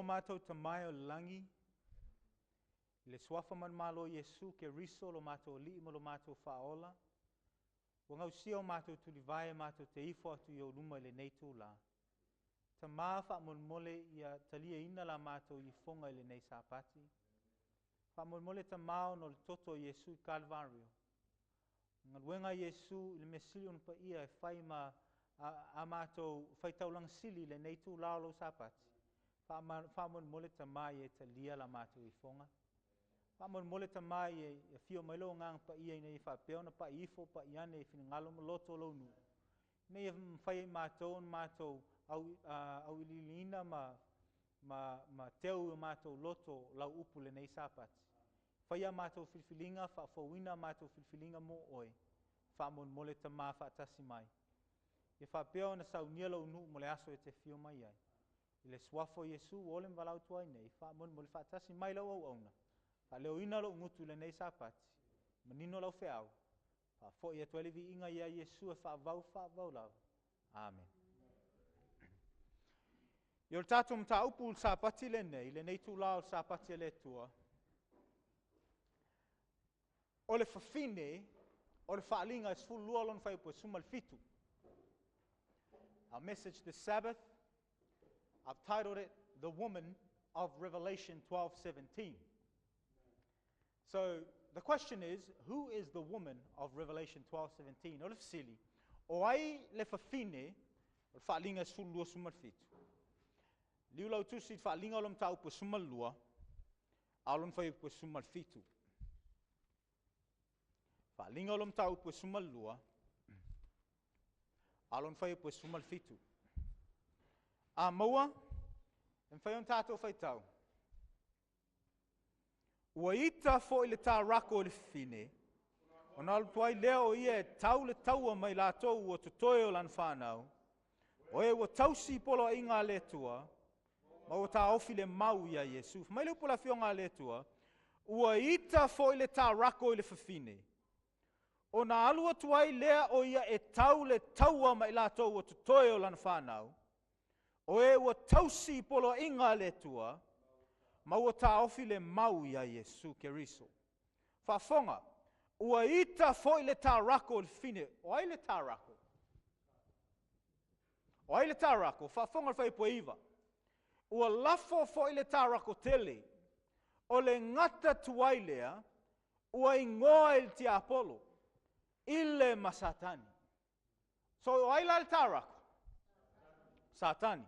matou Tama e o le lagi, i le Suafa manumalo o Iesu Keriso lo matou Alii ma lo matou Faaola, ua gausia o matou tulivae matou te ifo atu i ou luma i lenei itulā. Tama, faamolemole ia taliaina la matou ifoga i lenei Sapati. Faamolemole Tama ona o le toto o Iesu i Kalvario. Galuega a Iesu i le mea sili ona paia e fai ma a matou faitaulaga sili i lenei itulā o lou Sapati. Faamolemole Tama ia e talia la matou ifoga. Faamolemole Tama ia e afio mai lou Agaga Paia ina ia faapea ona pai ifo pai ane i finagalo ma loto o lou nuu, ina ia mafai ai matou ona matou auiliiliina ma teu i o matou loto lau upu i lenei Sapati. Faia a matou filifiliga, faafouina a matou filifiliga mo oe. Faamolemole Tama faatasi mai. Ia faapea ona saunia lou nuu mo le aso e te afio mai ai. I le suafa o Iesu ua ole ma valaau atu ai nei, faamolemole faatasi mai lau auauna, faaleoina lou gutu i lenei Sapati, manino lau feau, faafoi atu ai le viiga ia Iesu e faavavau faavavau lava. Amen. I o le tatou mataupu i le Sapati lenei, lenei itulā o le Sapati a le Atua, o le fafine o le Faaaliga e 12 lona fuaiupu e 17. Our message this Sabbath, I've titled it The Woman of Revelation 12:17. So the question is, who is the woman of Revelation 12:17? O le fesili, o ai le fafine o le Faaaliga e 12 17? Liu lau tusi i le Faaaliga o le mataupu e 12, a o lona fuaiupu e 17. Faaaliga o le mataupu e 12, a o lona fuaiupu e 17. A maua, e mafai ona tatou faitau. Ua ita foi le tarako i le fafine, ona alu atu ai lea o ia e tau le taua ma i latou ua totoe o lana fanau, o e ua tausi i poloaiga a le Atua, ma ua taofi le mau ia Iesu. Fai mai le upu a le Afioga a le Atua, ua ita foi le tarako i le fafine, ona alu atu ai lea o ia e tau le taua ma i latou ua totoe o lana fanau, o e ua tausi i poloaiga a le Atua, ma ua taofi le mau ia Iesu Keriso. Faafofoga, ua ita foi le tarako i le fafine. O ai le tarako? O ai le tarako? Faafofoga le fuaiupu e 9. Ua lafo foi le tarako tele, o le gata tuai lea, ua igoa i le tiapolo, i le ma Satani. So o ai la le tarako? Satani.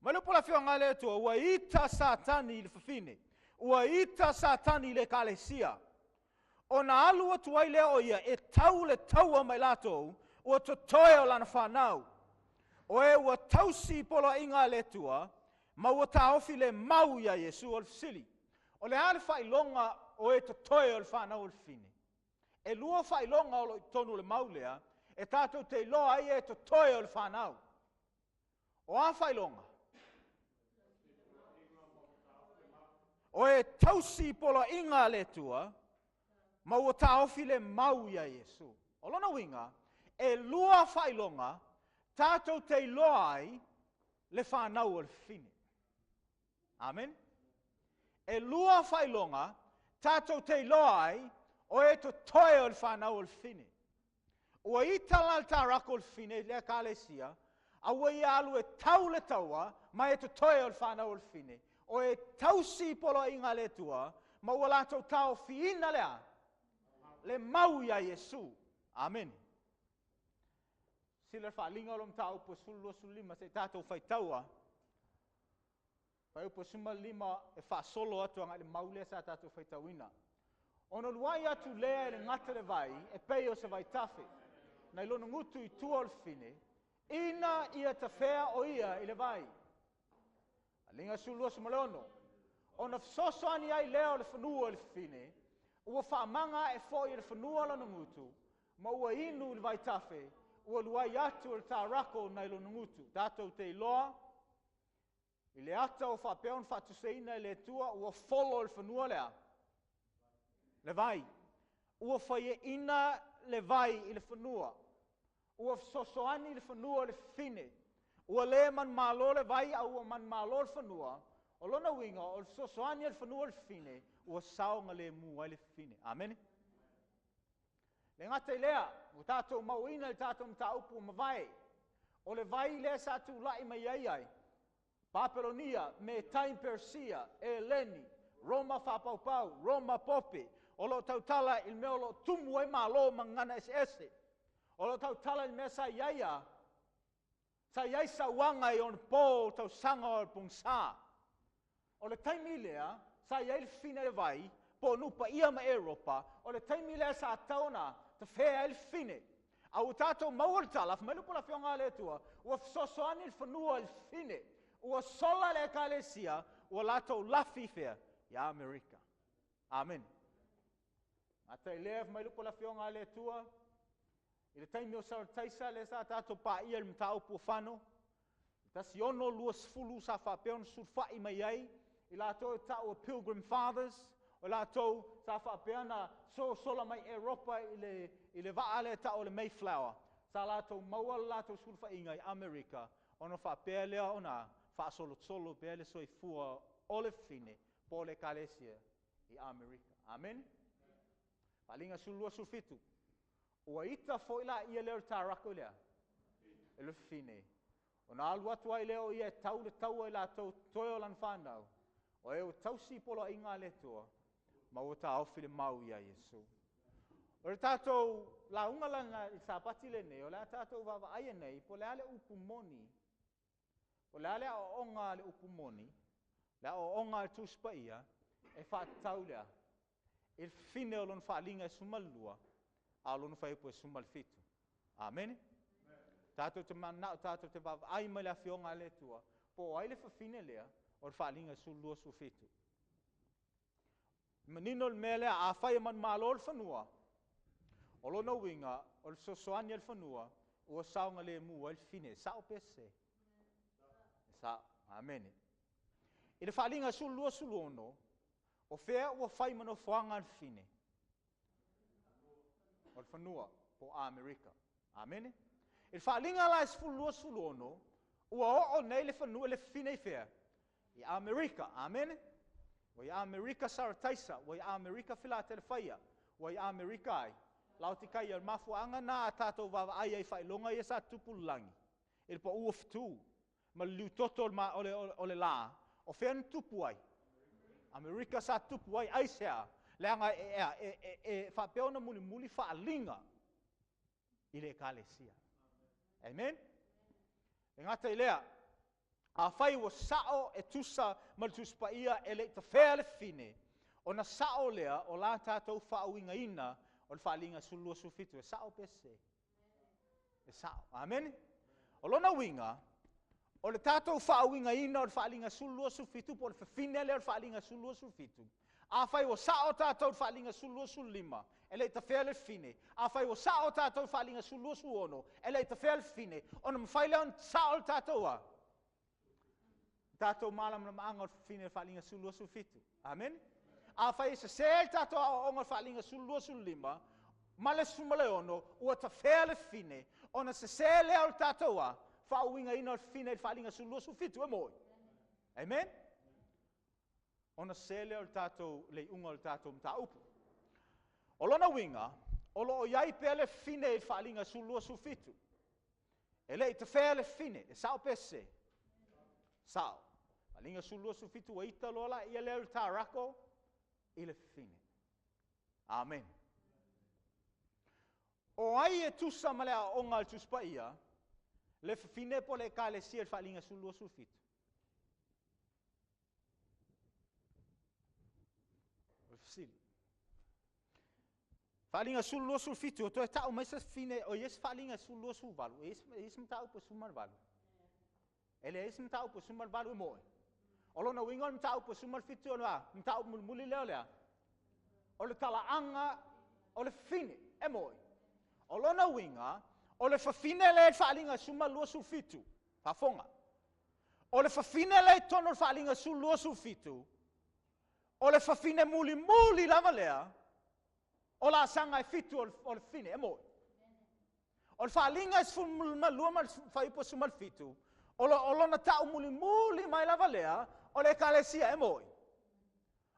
Mai le upu a le Afioga a le Atua, ua ita Satani i le fafine, ua ita Satani i le ekalesia, ona alu atu ai lea o ia e tau le taua ma i latou ua totoe o lana fanau, o e ua tausi i poloaiga a le Atua, ma ua taofi le mau ia Iesu. O le fesili, o le a le faailoga o e totoe o le fanau o le fafine? E lua faailoga o lo o i totonu o le mau lea e tatou te iloa ai e totoe o le fanau. O a faailoga? O e tausi i poloaiga a le Atua, ma ua taofi le mau ia Iesu. O lona uiga, e lua faailoga tatou te iloa ai le fanau o le fafine. Amen. E lua faailoga tatou te iloa ai o e totoe o le fanau o le fafine. Ua ita la le tarako o le fafine i le ekalesia, a ua ia alu e tau le taua ma e totoe o le fanau o le fafine, o e tausi i poloaiga a le Atua, ma ua latou taofiina le a? Le mau ia Iesu. Amene. Sila le Faaaliga o le mataupu e 12, 15 se i tatou faitaua. Fuaiupu e 15 e faasolo atu agai le mau lea sa tatou faitauina. Ona luai atu lea e le gata le vai e pei o se vaitafe, nai lona gutu i tua o le fafine, ina ia tafea o ia i le vai. Faaaliga 26. Ona fesoasoani ai lea o le fanua i le fafine, ua faamaga ae foi e le fanua lona gutu, ma ua inu i le vaitafe, ua luai atu e le tarako nai lona gutu. Tatou te iloa i le ata o faapea ona faatusaina e le Atua, ua folo i le fanua le a? Le vai. Ua faieina le vai i le fanua. Ua fesoasoani le fanua i le fafine. Ua le manumalo le vai, a ua manumalo le fanua. O lona uiga, o le fesoasoani a le fanua i le fafine, ua saogalemu ai le fafine. Amene. Le gata i lea, ua tatou mauina i le tatou mataupu ua mavae, o le vai lea sa tulai mai ai ai, Papelonia, Metai Peresia, Eleni, Roma faapaupau, Roma Pope, o lo o tautala i le mea o lo o tumu ai malo ma gagana eseese. O lo o tautala i le mea sa i ai a, sa i ai sauaga i ona po tausaga o le pogisa. O le taimi lea, sa i ai le fafine le vai, po o nuu paia ma Eropa, o le taimi lea sa tatau ona tafea ai le fafine. A ua tatou maua le tala, fai mai le upu a le Afioga a le Atua, ua fesoasoani le fanua i le fafine, ua sola le ekalesia, ua latou lafi i fea? Ia Amerika. Amene. Gata i lea, fai mai le upu a le Afioga a le Atua, i le taimi o Sarataisa lea sa tatou paia i le mataupu o Fano, 1620 sa faapea ona sulufai mai ai i latou e tau o Pilgrim Fathers, o latou sa faapea ona sosola mai Eropa i le vaa lea e tau o le Mayflower. Sa latou maua le latou sulufaiga i Amerika, ona faapea lea ona faasolosolo pea le soifua o le fafine po o le ekalesia i Amerika. Amene. Faaaliga 12:17. Ua ita foi la ia lea o le tarako lea, e le fafine, ona alu atu ai lea o ia e tau le taua i latou toe o lana whanau, o e o tausi poloaiga a le Atua, ma ua taofi le mau ia Iesu. O le tātou lauga lana i Sapati lenei, o le a tātou vaavaai nei, po o le a le upu moni, po o le a le aoaoga a le upu moni, le aoaoga a le Tusi Paia, e faatatau lea i le fafine o lona faaaliga e 12, a o lona fuaiupu e 17. Amene. Tātou te manao, tātou te vaavaai mai le Afioga a le Atua, po o ai le fafine lea o le faaaliga e 12, 17. Manino le mea lea, afai e manumalo le fanua, o lona uiga, o le fesoasoani a le fanua, ua saogalemu ai le fafine. E sao pe sese? E sao. Amene. I le faaaliga 12, 16, o fea ua fai ma nofoaga a le fafine? O le fanua, po o Amerika. Amene. I le faaaliga la e 12, 16, ua oo nei le fanua le fafine i fea? I Amerika. Amene. Ua i Amerika Sarataisa, ua i Amerika Filatelefaia, ua i Amerika ai Laotikaia. O le mafuaaga na a tātou vaavaai ai faailoga ia sa tupu i le lagi, i le paua fetu ma le liutoto o le la, o fea na tupu ai? Amerika sa tupu ai. Aisea? Leaga e faapea ona mulimuli faaaliga i le ekalesia. Amen. E gata i lea, afai ua sao e tusa ma le Tusi Paia e le i tafea le fafine, ona sao lea o la tātou faauigaina o le faaaliga 12, 17. E sao pe sese? E sao. Amene. O lona uiga, o le tātou faauigaina o le faaaliga 12, 17, po o le fafine lea o le faaaliga 12, 17, afai ua sao tātou le faaaliga 12, 15, e le i tafea le fafine, afai ua sao tātou le faaaliga 12, 16, e le i tafea le fafine, ona mafai lea ona sao le tātou a? Tātou malamalamaga o le fafine o le faaaliga 12, 17. Amene. Afai e sese le tātou aoaoga o le faaaliga 12, 15, ma le 16, ua tafea le fafine, ona sese lea o le tātou a? Faauigaina o le fafine i le faaaliga 12, 17, e moi. Amen. Ona sese lea o le tātou leiuga o le tātou mataupu. O lona uiga, o lo o iai pea le fafine i le faaaliga 12, 17. E le i tafea le fafine, e sao pe sese? Sao. Faaaliga 12, 17, ua ita loa la ia lea o le tarako i le fafine. Amen. O ai e tusa ma le aoaoga a le Tusi Paia, le fafine po o le ekalesia i le faaaliga 12, 17? O le fesili. Faaaliga 12, 17, o toe tau mai se fafine, o i ai se faaaliga 12, 18, e i ai se mataupu e 18. E leai se mataupu e 18 e moe. O lona uiga o le mataupu e 17 o le mataupu mulimuli lea o lea, o le talaaga o le fafine e moe. O lona uiga, o le fafine lea i le faaaliga 12, 17, faafofoga. O le fafine lea i totonu o le faaaliga 12, 17, o le fafine mulimuli lava lea, o laasaga e 7 o le fafine e moe. O le faaaliga e 12 ma le fuaiupu e 17, o lona tau mulimuli mai lava lea, O le Ekalesia, e mo'i.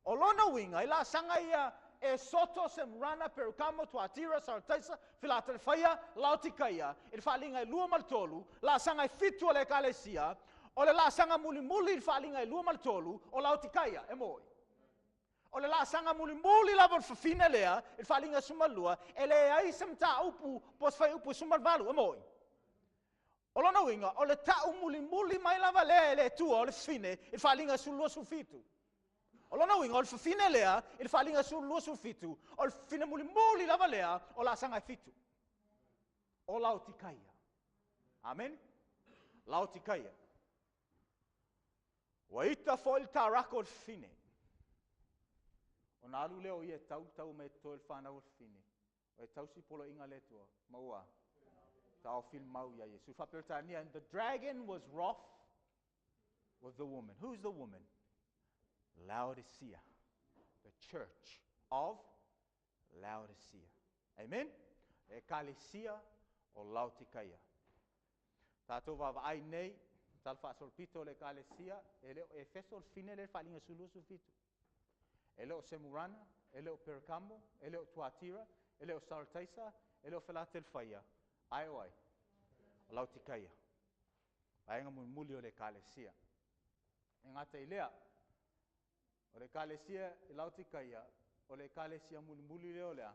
O lona uiga, i laasaga ia Esoto, Semurana, Perukamo, Tuatira, Sarataisa, Filatelefaia, Laotikaia, i le faaaliga e 2 ma le 3, laasaga e 7 o le Ekalesia, o le laasaga mulimuli i le faaaliga e 2 ma le 3, o Laotikaia, e mo'i. O le laasaga mulimuli lava o le fafine lea, i le faaaliga 12, e leai se mataupu po o se fuaiupu e 18, e mo'i. O lona uiga, o le ta'u mulimuli mai lava lea e le Atua o le fafine i le faaaliga 12, 17. O lona uiga, o le fafine lea i le faaaliga 12, 17, o le fafine mulimuli lava lea o laasaga e 7. O Laotikaia. Amen? Laotikaia. Ua ita foi le tarako o le fafine. Ona alu lea o ia e tau tau mai totoe le fanau o le fafine. O e tausi poloaiga a le Atua. Ma ua taofi le mau ia Iesu. Faa-Peretania, and the dragon was wroth with the woman. Who's the woman? Laodicea. The church of Laodicea. Amen? Ekalesia o Laotikaia. Tatou vaavaai nei, tala faasolopito o le Ekalesia, e le o Efeso le fafine lea i le faaaliga 12, 17. E le o Semurana, e le o Perekamo, e le o Tuatira, e le o Sarataisa, e le o Felatelefaia, ae o ai? O Laotikaia. Vaega mulimuli o le Ekalesia. E gata i lea, o le Ekalesia i Laotikaia, o le Ekalesia mulimuli lea o le a?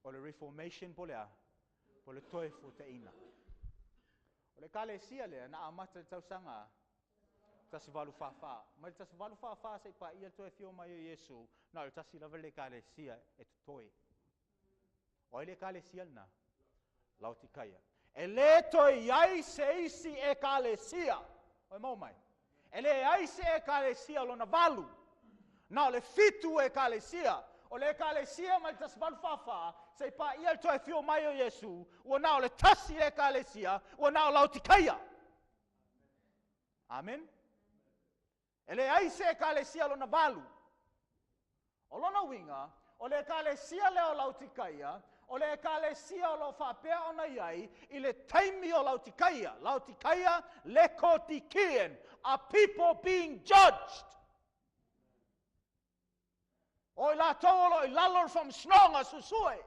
O le Reformation po o le a? Po o le Toefuataiga. O le Ekalesia lea na amata i le tausaga 1844. Mai le 1844 seia paia le toe afio mai o Iesu, na o le tasi lava le Ekalesia e totoe. O ai le Ekalesia lena? Laotikaia. E le toe i ai se isi Ekalesia. Oi maua mai. E leai se Ekalesia lona valu. Na o le 7 Ekalesia. O le Ekalesia mai le 1844, seia paia le toe afio mai o Iesu, ua na o le tasi le Ekalesia, ua na o Laotikaia. Amen. E leai se Ekalesia lona valu. O lona uiga, o le Ekalesia lea o Laotikaia, o le Ekalesia o lo o faapea ona i ai i le taimi o Laotikaia. Laotikaia, Lekodikian, a people being judged. O i latou o lo o i lalo o le faamasinoga suesue.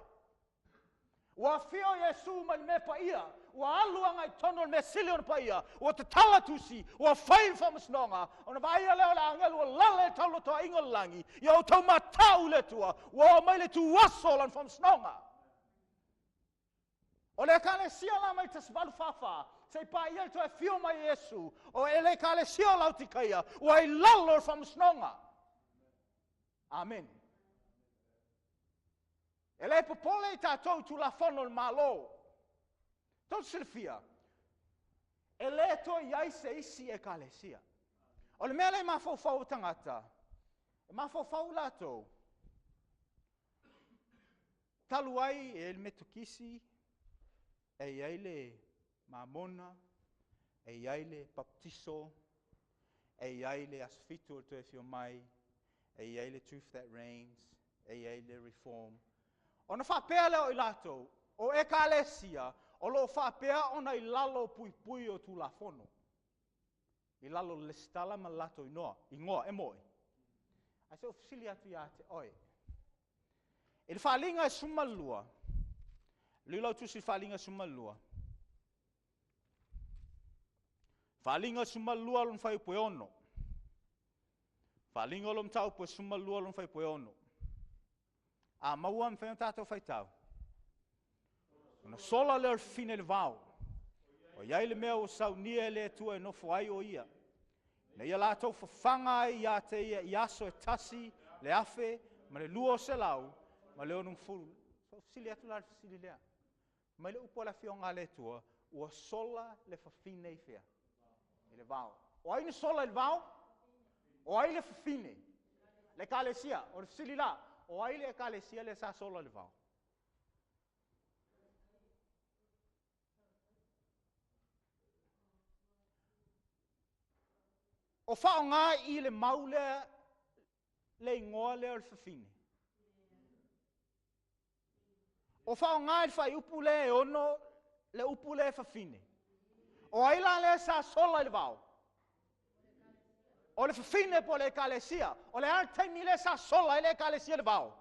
Ua afio Iesu mai le mea paia, ua alu agai i totonu o le mea sili ona paia, ua tatala tusi, ua fai le faamasinoga, ona vaaia lea o le agelu ua lala i le taulolotoaiga o le lagi, ia outou matau i le Atua, ua oo mai le ituaso o lana faamasinoga. O le Ekalesia la mai le 1844, seia paia le toe afio mai o Iesu, o le Ekalesia o Laotikaia, ua i lalo o le faamasinoga. Amen. E le popole i tatou i Tulafono o le Malo. Tou te silafia, e le toe i ai se isi Ekalesia. O le mea lea e mafaufau o tagata, e mafaufau i latou, talu ai e i ai le Metotisi, e i ai le Mamona, e i ai le Baptiso, e i ai le Aso Fitu o le Toe Afio Mai, e i ai le Truth That Reigns, e i ai le Reform. Ona faapea lea o i latou, o Ekalesia o lo o faapea ona i lalo o puipui o Tulafono, i lalo o le lesitala ma le latou igoa, e mo'i. Ae se i ou fesili atu ia te oe, i le faaaliga e 12, liliu lau tusi i le faaaliga 12, faaaliga 12 lona fuaiupu e 6. Faaaliga o le mataupu e 12 lona fuaiupu e 6. A maua, mafai ona tatou faitau. Ona sola lea o le fafine i le vao. O i ai le mea ua saunia e le Atua e nofo ai o ia. Ina ia latou fafaga ai ia te ia i aso e 1260. So fesili atu la le fesili lea. Mai le upu a le afioga a le Atua, ua sola le fafine i fea? I le vao. O ai na sola i le vao? O ai le fafine? Le Ekalesia. O le fesili la, o ai le Ekalesia lea sa sola i le vao? O faaaoga i le mau lea, le igoa lea o le fafine. O faaaoga i le fuaiupu lea e 6, le upu lea e fafine. O ai la lea sa sola i le vao? O le fafine po o le ekalesia. O le a le taimi lea sa sola ai le ekalesia i le vao?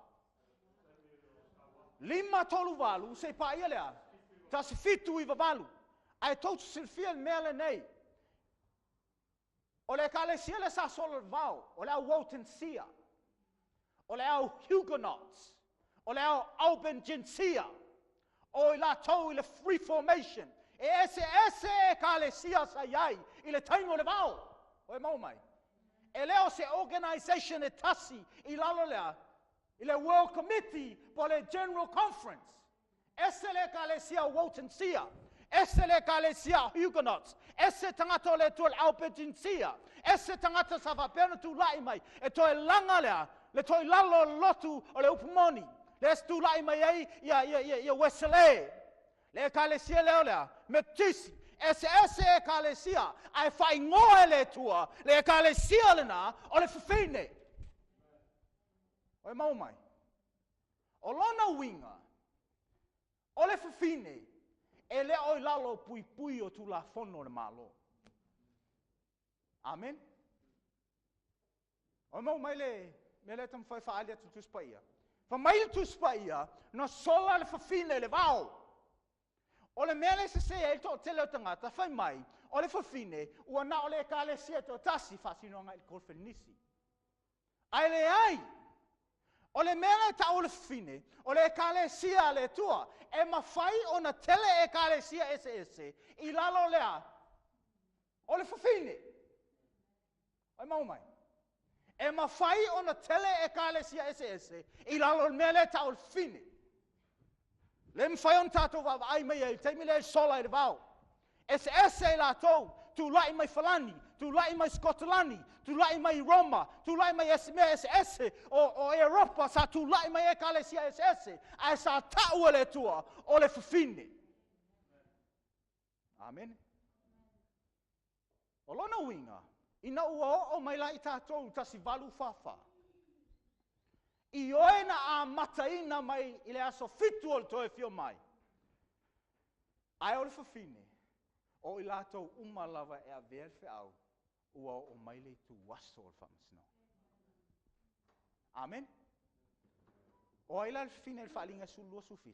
5, 3, 8, seia paia le a? 1, 7, 9, 8. Ae tou te silafia le mea lenei. O le ekalesia lea sa sola i le vao, o le au Waldensia, o le au Huguenots, o le au Albigensia, o i latou i le Reformation. E eseese ekalesia sa i ai i le taimi o le vao. O e maua mai? E le o se organization e tasi i lalo lea, i le World Committee po o le General Conference. Ese le ekalesia Waldensia, ese le ekalesia Huguenots, ese tagata o le Atua le Albigensia, ese tagata sa faapea ona tulai mai e toe laga lea, le toe lalo o le lotu o le upu moni. Lea sa tulai mai ai ia, ia, ia, ia Wesley, le ekalesia lea o lea, Metotisi, eseese ekalesia, ae faaigoa e le Atua le ekalesia lena o le fafine. O e maua mai? O lona uiga, o le fafine e le o i lalo o puipui o Tulafono o le Malo. Amen. O maua mai le mea lea e taumafai e faaali atu i le Tusi Paia. Fai mai le Tusi Paia, na sola le fafine i le vao. O le mea lea e sese ai le toatele o tagata, fai mai, o le fafine ua na o le ekalesia toatasi, faasino agai i le Kolofenisi. Ae leai, o le mea lea e tau o le fafine, o le ekalesia a le Atua. E mafai ona tele ekalesia eseese i lalo lea o le fafine. Ai maua mai? E mafai ona tele ekalesia eseese i lalo o le mea lea e tau o le fafine. Le mafai ona tatou vaavaai mai ai i le taimi lea e sola i le vao. Eseese i latou, tulai mai Falani, tulai mai Sikotalani, tulai mai Roma, tulai mai mea eseese o Europa, sa tulai mai ekalesia eseese, ae sa tau e le Atua o le fafine. Amen. O lona uiga, ina ua oo mai la i tatou 1844, i oe na amataina mai i le aso 7 o le toe afio mai, ae o le fafine, o i latou uma lava e avea le feau, ua oo mai le ituaso o le faamasinoga. Amen. O ai la le fafine i le faaaliga 12, 17?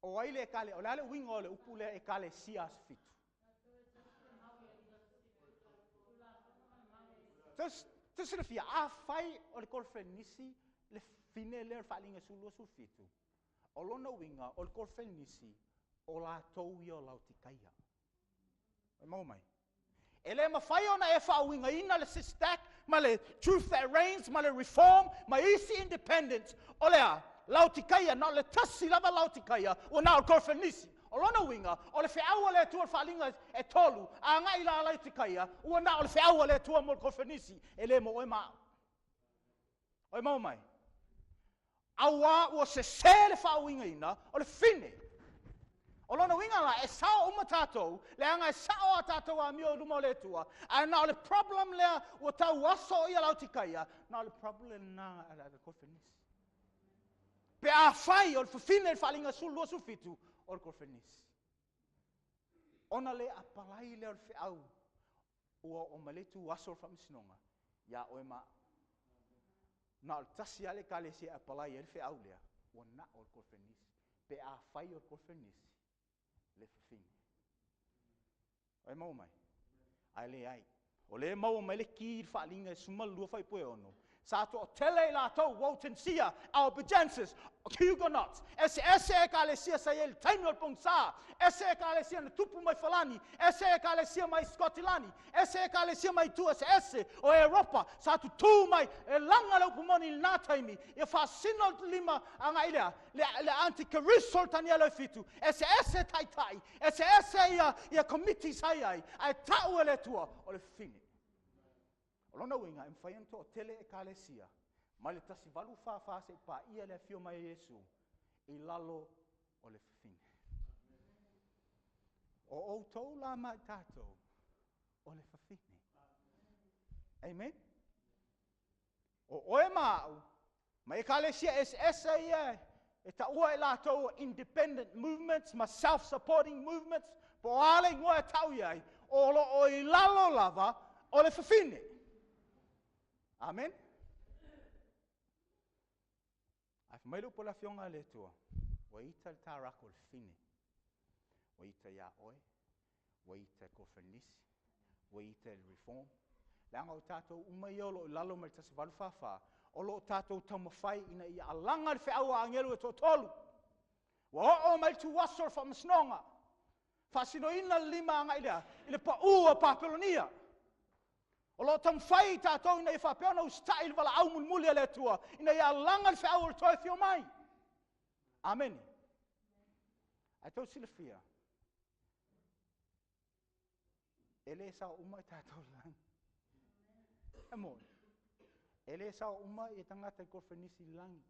O ai le ekale, o le a le uiga o le upu lea ekalesia aso 7? Tou silafia, afai o le Kolofenisi le fafine lea o le faaaliga 12, 17, o lona uiga o le Kolofenisi o latou ia o Laotikaia. E maua mai? E le mafai ona e faauigaina le Sistac ma le Truth That Reigns ma le Reform ma isi Independents o le a? Laotikaia, na o le tasi lava Laotikaia, ua na o le Kolofenisi. O lona uiga, o le feau a le Atua o le faaaliga e tolu, agai la Laotikaia, ua na o le feau a le Atua mo le Kolofenisi, e le mo oe ma au. O e maua mai? Auā ua sese le faauigaina o le fafine. O lona uiga la, e sao uma tatou, leaga e sao a tatou amio i luma o le Atua, ae na o le problem lea ua tau aso ia Laotikaia, na o le problem lena a le Kolofenisi. Pe afai o le fafine i le faaaliga 12, 17, o le Kolofenisi. Ona le apalai lea o le feau ua oo mai le ituaso o le faamasinoga ia oe ma au. Na o le tasi lava le ekalesia e apalai ai le feau lea, ua na o le Kolofenisi. Pe afai o le Kolofenisi le fafine. O e maua mai? Ae leai. O lea e maua mai le ki i le faaaliga e 12 fuaiupu e 6. Sa toatele i latou, Waldensia, Albigenses, Huguenots, eseese ekalesia sa i ai i le taimi o le pogisa, ese ekalesia na tupu mai Falani, ese ekalesia mai Sikotilani, ese ekalesia mai itu eseese o Europa, sa tutū mai e laga le upu moni i lena taimi, ia faasino le lima agai lea, le antikeriso le Tanielo e 7, eseese taitai, eseese ia komiti sa i ai, ae tau e le Atua o le fafine. O lona uiga, e mafai ona toatele ekalesia mai le 1844 seia paia le afio mai o Iesu i lalo o le fafine. O outou la ma i tatou o le fafine. Amen. O oe ma au, ma ekalesia eseese ia E taua e latou o independent movements ma self-supporting movements, po o a le igoa e tau i ai, o lo o i lalo lava o le fafine. Amen. Ae fai mai le upu a le Afioga a le Atua, ua ita le tarako o le fafine, ua ita ia oe, ua ita i le Kofelenisi, ua ita i le Reform, leaga o tatou uma ia o lo o i lalo mai le 1844, o lo o tatou taumafai ina ia alaga le feau a agelu e toatolu. Ua oo mai le tuaso o le faamasinoga, faasinoina le lima agai lea i le pau o Papelonia. O lo o taumafai i tatou ina ia faapea ona usitai le valaau mulimuli a le Atua, ina ia alaga le feau o le toe afio mai. Amene. Ae tou silafia, e le sao uma i tatou lagi. E moni. E le sao uma i tagata i kofenisi i lagi.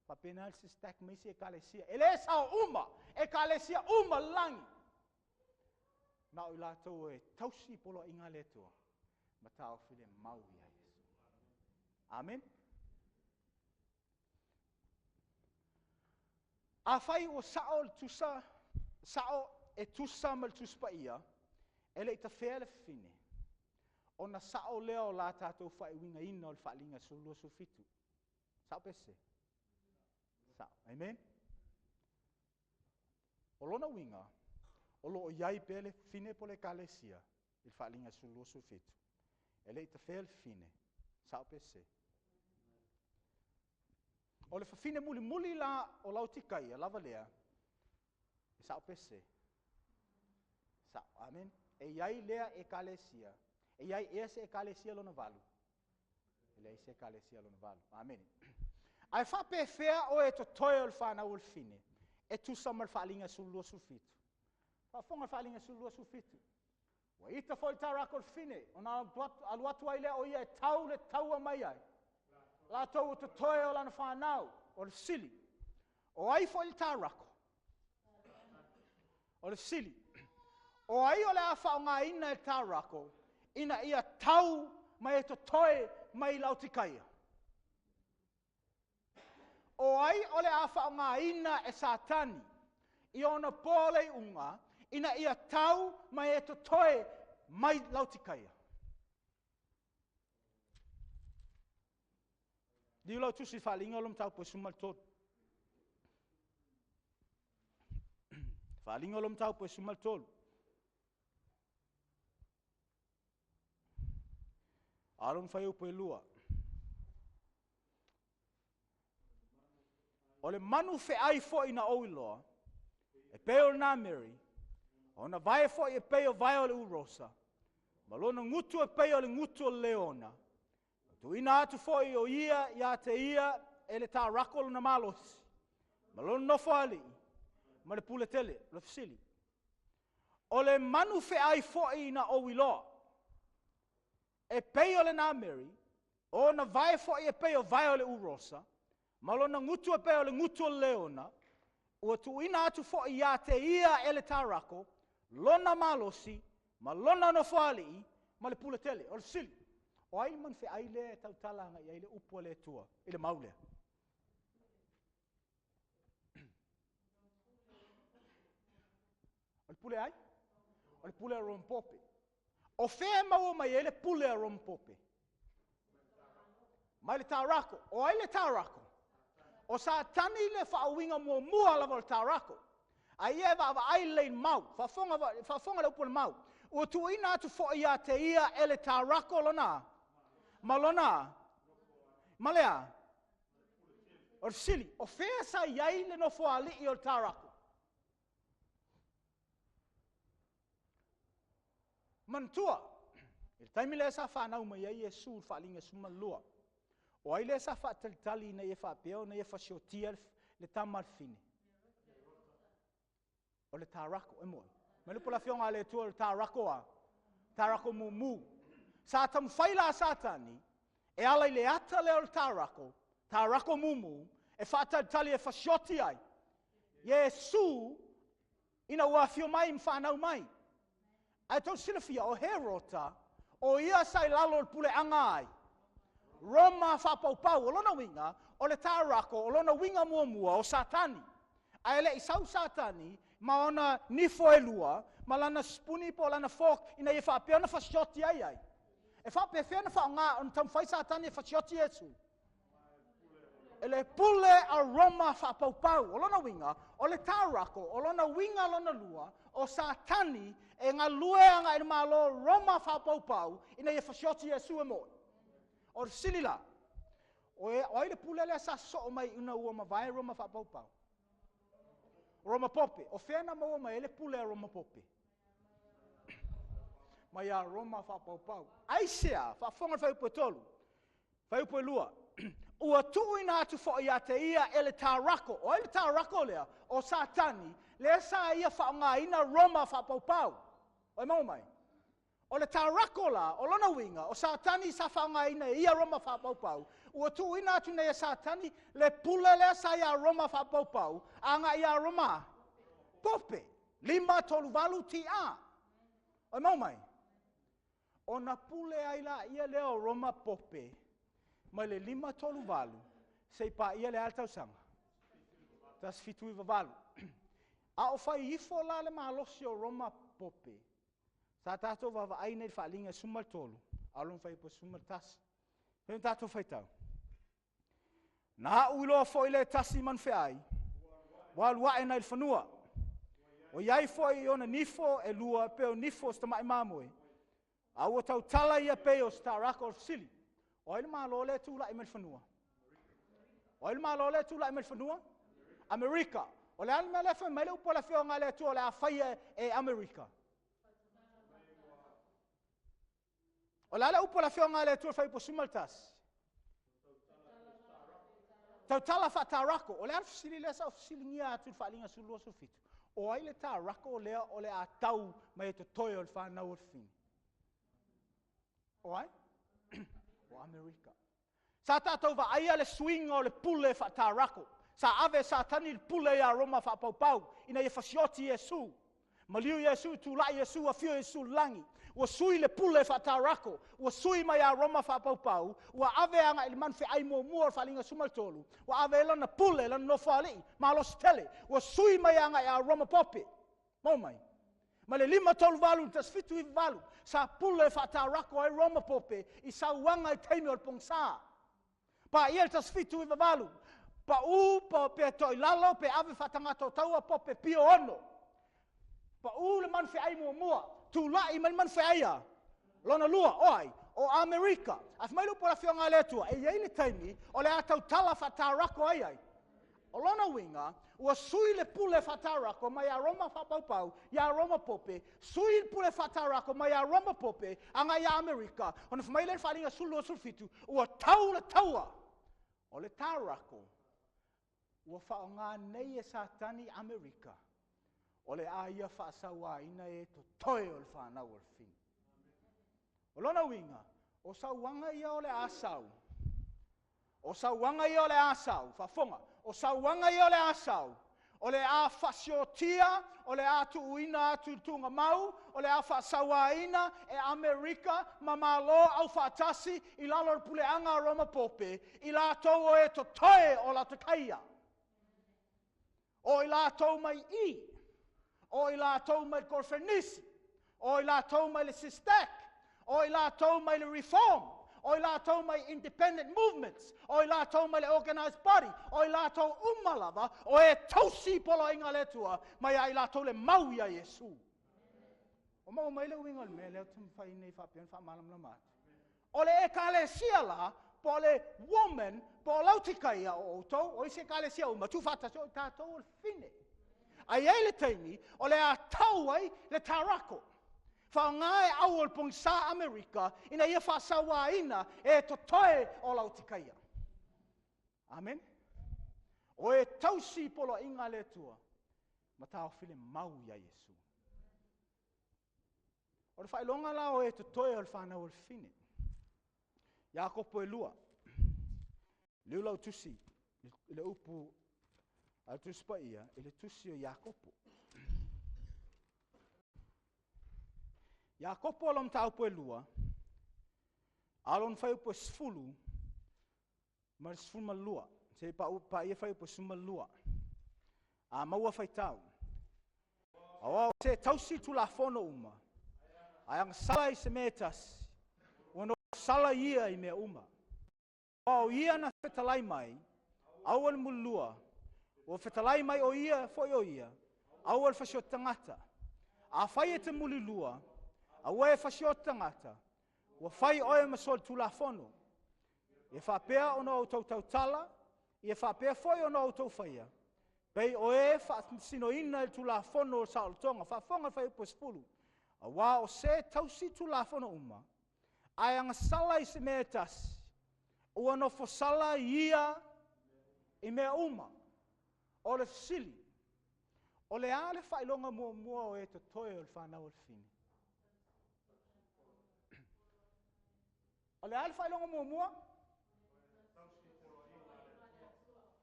Faapena le sistac ma isi ekalesia. E le sao uma, ekalesia uma lagi. Na o i latou e tausi poloaiga a le Atua, ma taofi le mau ia Iesu. Amen. Afai ua sao le tusa, sao e tusa ma le Tusi Paia, e le i tafea le fafine, ona sao lea o la tatou faaiuigaina o le Faaaliga 12 17. Sao pe sese? Sao. Amen. O lona uiga, o lo o i ai pea le fafine po o le ekalesia i le Faaaliga 12 17. E le i tafea le fafine, sao pe sese? O le fafine mulimuli la o Laotikaia lava lea, e sao pe sese? Sao. Amen. E i ai lea ekalesia, e i ai ea se ekalesia lona valu? E leai se ekalesia lona valu. Amen. Ae faapefea oe e totoe o le fanau o le fafine, e tusa ma le Faaaliga 12 17. Faafofoga le Faaaliga 12 17. Ua ita foi le tarako o le fafine, ona alu atu ai lea o ia e tau le taua mai ai. Latou o totoe o lana fanau, o le fesili. O ai foi le tarako? O le fesili. O ai o le a faaaogaina e le tarako ina ia tau mai e totoe mai Laotikaia? O ai o le a faaaogaina e Satani i ona po le iuga ina ia tau mai e totoe mai Laotikaia? Liu lau tusi i Faaaliga o le mataupu e 13. Faaaliga o le mataupu e 13. A o lona fuaiupu e 2. O le manu feai foi na ou iloa, e pei o le nameri, ona vae foi e pei o vae o le urosa, ma lona gutu e pei o le gutu o le leona, tuuina atu foi o ia ia te ia e le tarako lona malosi, ma lona nofoalii, ma le pule tele. O le fesili, o le manu feai foi na ou iloa, e pei o le nameri, ona vae foi e pei o vae o le urosa, ma lona gutu e pei o le gutu o le leona, ua tuuina atu foi ia te ia e le tarako, lona malosi, ma lona nofoalii, ma le pule tele. O le fesili, o ai le manu feai lea e tautala agai ai le upu a le Atua i le mau lea? O le pule ai? O le pule a Roma Pope. O fea e maua mai ai le pule a Roma Pope? Mai le tarako. O ai le tarako? O Satani le faauiga muamua lava o le tarako. A ia e vaavaai lelei mau, faafofoga, faafofoga le upu o le mau. Ua tuuina atu foi ia te ia e le tarako lona ma lona ma lea. O le fesili, o fea sa i ai le nofoalii o le tarako? Manatua, i le taimi lea sa fanau mai ai Iesu i le Faaaliga 12, o ai lea sa faatalitali ina ia faapea ona ia fasiotia le tama a le fafine? O le tarako, e moni. Mai le upu a le Afioga a le Atua o le tarako a, tarako mumu. Sa taumafai la Satani e ala i le ata lea o le tarako, tarako mumu, e faatalitali e fasioti ai Iesu ina ua afio mai ma fanau mai. Ae tou silafia, o Herota, o ia sa i lalo o le puleaga ai. Roma faapaupau. O lona uiga, o le Tarako, o lona uiga muamua o Satani. Ae le i sau Satani ma ona nifo e lua, ma lana sipuni po o lana fork ina ia faapea ona fasioti ai ai. E faapefea ona faaaoga ona taumafai Satani e fasioti Iesu? E le pule a Roma faapaupau. O lona uiga, o le Tarako, o lona uiga lona lua, o Satani e galue agai i le Malo Roma faapaupau ina ia fasioti Iesu e moe. O le fesili la, o ai le pule lea sa sosoo mai ina ua mavae Roma faapaupau? Roma Pope. O fea na maua mai ai le pule a Roma Pope? Mai a Roma faapaupau. Aisea? Faafofoga le fuaiupu e 3. Fuaiupu e 2. Ua tuuina atu foi ia te ia e le Tarako. O ai le Tarako lea? O Satani, lea sa ia faaaogaina Roma faapaupau. O e maua mai? O le Tarako la, o lona uiga, o Satani sa faaaogaina e ia Roma faapaupau, ua tuuina atu nei e Satani le pule lea sa iā Roma faapaupau, agai iā Roma Pope. 538 TA. O e maua mai? Ona pule ai laia lea o Roma Pope mai le 538 seia paia le a le tausaga? 1798. A o fai ifo la le malosi o Roma Pope, sa tatou vaavaai nei i le faaaliga e 13, a o lona fuaiupu e 11. Fai ma tatou faitau. Na aʻu iloa foi le tasi manufeai, ua alu ae nai le fanua. Ua i ai foi ona nifo e lua pei o nifo o se tamai mamoe, a ua tautala ia pei o se tarako. O le fesili, o ai le Malo lea e tulai mai le fanua? O ai le Malo lea e tulai mai le fanua? Amerika. O le a le mea lea e fai mai le upu a le Afioga a le Atua o le a faia e Amerika? O le a le upu a le Afioga a le Atua fuaiupu 11? Tautala faatarako. O le a le fesili lea sa ou fesiligia atu i le faaaliga 12, 17? O ai le tarako lea o le a tau mai e totoe o le fanau o le fafine? O ai? O Amerika. Sa tatou vaaia le suiga o le pule faatarako. Sa ave e Satani le pule iā Roma faapaupau ina ia fasioti Iesu. Maliu Iesu, tulai Iesu, afio Iesu i le lagi. Ua sui le pule faatarako, ua sui mai iā Roma faapaupau, ua ave agai i le manufeai muamua o le faaaliga 13, ua ave ai lana pule, lana nofoalii, malosi tele, ua sui mai agai iā Roma Pope. Maua mai? Mai le 538 i le 1798, sa pule faatarako ai Roma Pope i sauaga i taimi o le pogisa. Paia le 1798, pau pe toilalo pe ave faatagata o taua Pope Pio 6. Pau le manufeai muamua, tulai mai le manufeai a lona lua, o ai? O Amerika. Ae fai mai le upu a le Afioga a le Atua, e i ai le taimi o le a tautala faatarako ai ai. O lona uiga, ua sui le pule faatarako mai ia Roma faapaupau iā Roma Pope, sui le pule faatarako mai ia Roma Pope agai ia Amerika, ona fai mai lea i le faaaliga 12, 17, ua tau le taua o le tarako ua faaaoga nei e Satani Amerika, o le a ia faasauaina e totoe o le fanau o le fafine. O lona uiga, o sauaga ia o le a sau, o sauaga ia o le a sau, faafofoga, o sauaga ia o le a sau, o le a faasiotia, o le a tuuina atu i le tuugamau, o le a faasauaina e Amerika ma Malo Aufaatasi i lalo o le puleaga a Roma Pope, i latou o e totoe o Laotakaia. O i latou mai i, o i latou mai le Korofenisi, o i latou mai le Sistek, o i latou mai le Reform, o i latou mai Independent Movements, o i latou mai le Organized Body, o i latou uma lava o e tausi poloaiga a le Atua mai ia i latou le mau ia Iesu. O maua mai le uiga o le mea lea ou te taumafai nei faapea ona faamalamalama atu. O le ekalesia la, po o le woman, po o Laotikaia o outou, o isi ekalesia uma, tuufaatasi, o i tatou o le fafine. A i ai le taimi o le a tau ai le tarako. Faaaoga e au o le pogisa Amerika ina ia faasauaina e totoe o Laotikaia. Amene. O e tausi poloaiga a le Atua ma taofi le mau ia Iesu. O le faailoga la o e totoe o le fanau o le fafine. Iakopo e 2. Liu lau tusi i le upu a le Tusi Paia i le tusi o Iakopo. Iakopo o lona mataupu e 2, a o lona fuaiupu e 10. Ma le 12, se i paia fuaiupu 12. A maua faitau. Auā o se tausi Tulafono uma, ae agasala i se mea e tasi, ua nofosala ia i mea uma. Aua o ia na fetalai mai, aua le mulilua, ua fetalai mai o ia foi o ia, aua le fasioti tagata. Afai e te mulilua, aua e fasioti tagata, ua fai oe ma solitulafono. Ia faapea ona outou tautala, ia faapea foi ona outou faia, pei o e faamasinoina i le Tulafono o le saolotoga. Faafofoga le fuaiupu 10. Auā o se tausi Tulafono uma, ae agasala i se mea e tasi, ua nofosala ia i mea uma. O le fesili, o le a le faailoga muamua o e totoe o le fanau a le fafine? O le a le faailoga muamua?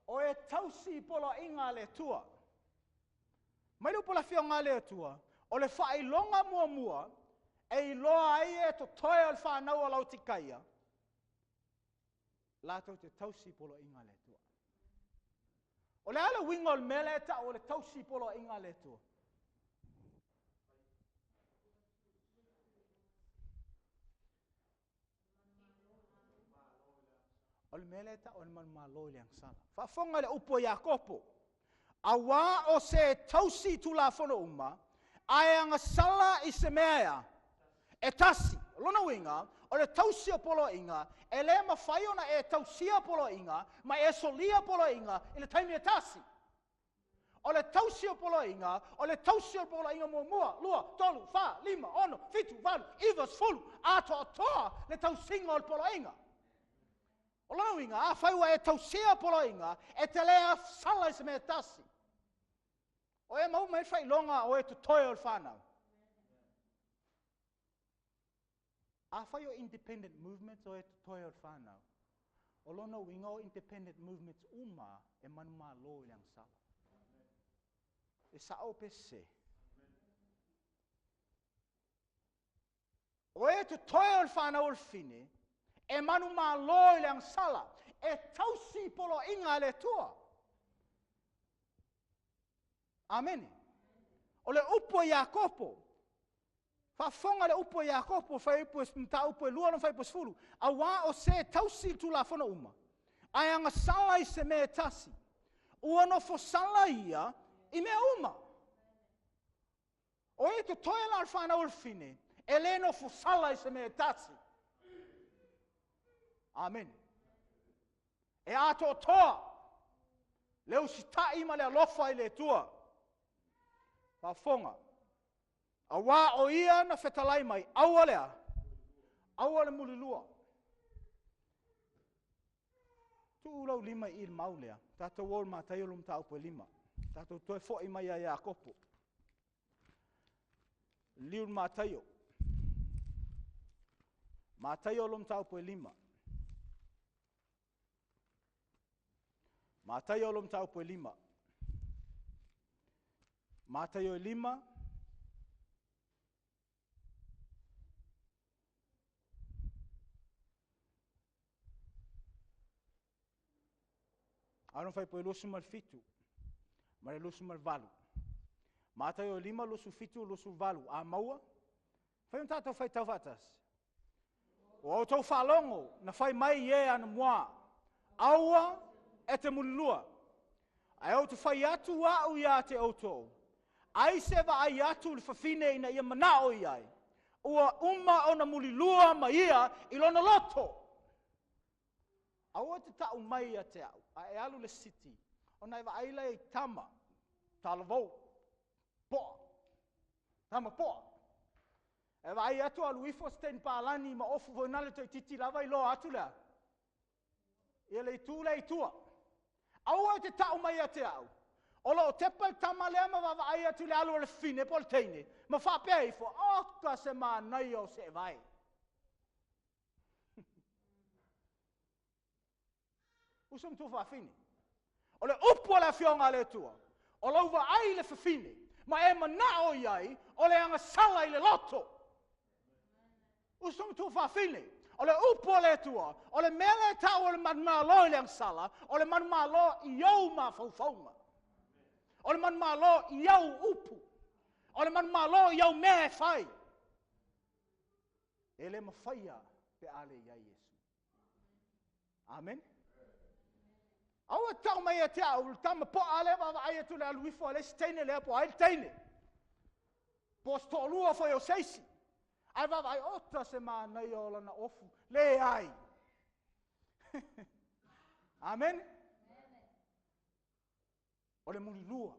O e tausi i poloaiga a le Atua. Mai le upu a le Afioga a le Atua, o le faailoga muamua e iloa ai e totoe o le fanau a Laotikaia, latou te tausi i poloaiga a le Atua. O le a le uiga o le mea lea e tau o le tausi i poloaiga a le Atua? O le mea lea e tau o le manumalo i le agasala. Faafofoga le upu a Iakopo, auā o se tausi Tulafono uma, ae agasala i se mea ea e tasi. O lona uiga, o le tausi o poloaiga, e le mafai ona e tausia poloaiga ma e solia poloaiga i le taimi e tasi. O le tausi o poloaiga, o le tausi o poloaiga muamua, 2, 3, 4, 5, 6, 7, 8, 9, 10, atoatoa le tausiga o le poloaiga. O lona uiga, afai ua e tausia poloaiga, e te le afesala i se mea e tasi. O e maua mai le faailoga o e totoe o le fanau. Afai o independent movements o e totoe o le fanau, o lona uiga o independent movements uma e manumalo i le agasala. E sao pe sese? O e totoe o le fanau o le fafine, e manumalo i le agasala, e tausi poloaiga a le Atua. Amene. O le upu a Iakopo, faafofoga le upu a Iakopo, fuaiupu mataupu e 2 lona fuaiupu 10, auā o se tausi i Tulafono uma, ae agasala i se mea e tasi, ua nofosala ia i mea uma. O e totoe la o le fanau o le fafine, e le nofosala i se mea e tasi. Amene. E atoatoa le usitai ma le alofa i le Atua. Faafofoga. Auā o ia na fetalai mai, aua lea, aua le mulilua. Tuu lau lima i le mau lea. Tatou o i le Mataio le mataupu e 5. Tatou toe foi mai ia Iakopo. Liu le Mataio. Mataio le mataupu e 5. Mataio le mataupu e 5. Mataio e 5. Ano fai po 27 ma le 28. Mataio e 5, 27, 28. A maua, fai un tātou faitau faatasi. O outou faalogo na fai mai i e anamua, aua e te mulilua. Ae ou te fai atu au ia te outou, ai se vaai atu le fafine ina ia manao i ai, ua uma ona mulilua ma ia i lona loto. Aua te tau mai ia te au, a e alu le city, ona e vaai lea i tama, talavou, poa, tama poa. E vaai atu alu ifo se teine palani ma ofu foi nale toeitiiti lava iloa atu lea. Ia le itu lea i tua. Aua te tau mai ia te au, o loo tepa le tama lea ma vaavaai atu le alu o le fafine po o le teine, ma faapea ifo, oka se manaia o seevae. Uso ma tuafafine. O le upu a le Afioga a le Atua, o lau vaai i le fafine, ma e manao i ai, o le agasala i le loto. Uso ma tuafafine. O le upu o le Atua, o le mea lea e tau o le manumalo i le agasala, o le manumalo i ou mafaufauga. O le manumalo i au upu. O le manumalo i au mea e fai. E le mafaia pe a le i ai Iesu. Amen. Aua e tau mai ia te au, le tama poa lea vaavaai atu le alu ifo a le isi teine lea po o ai le teine. Po o se toalua foi o se isi. Ae vaavaai ota se manaia o lana ofu. Leai. Amen. O le mulilua.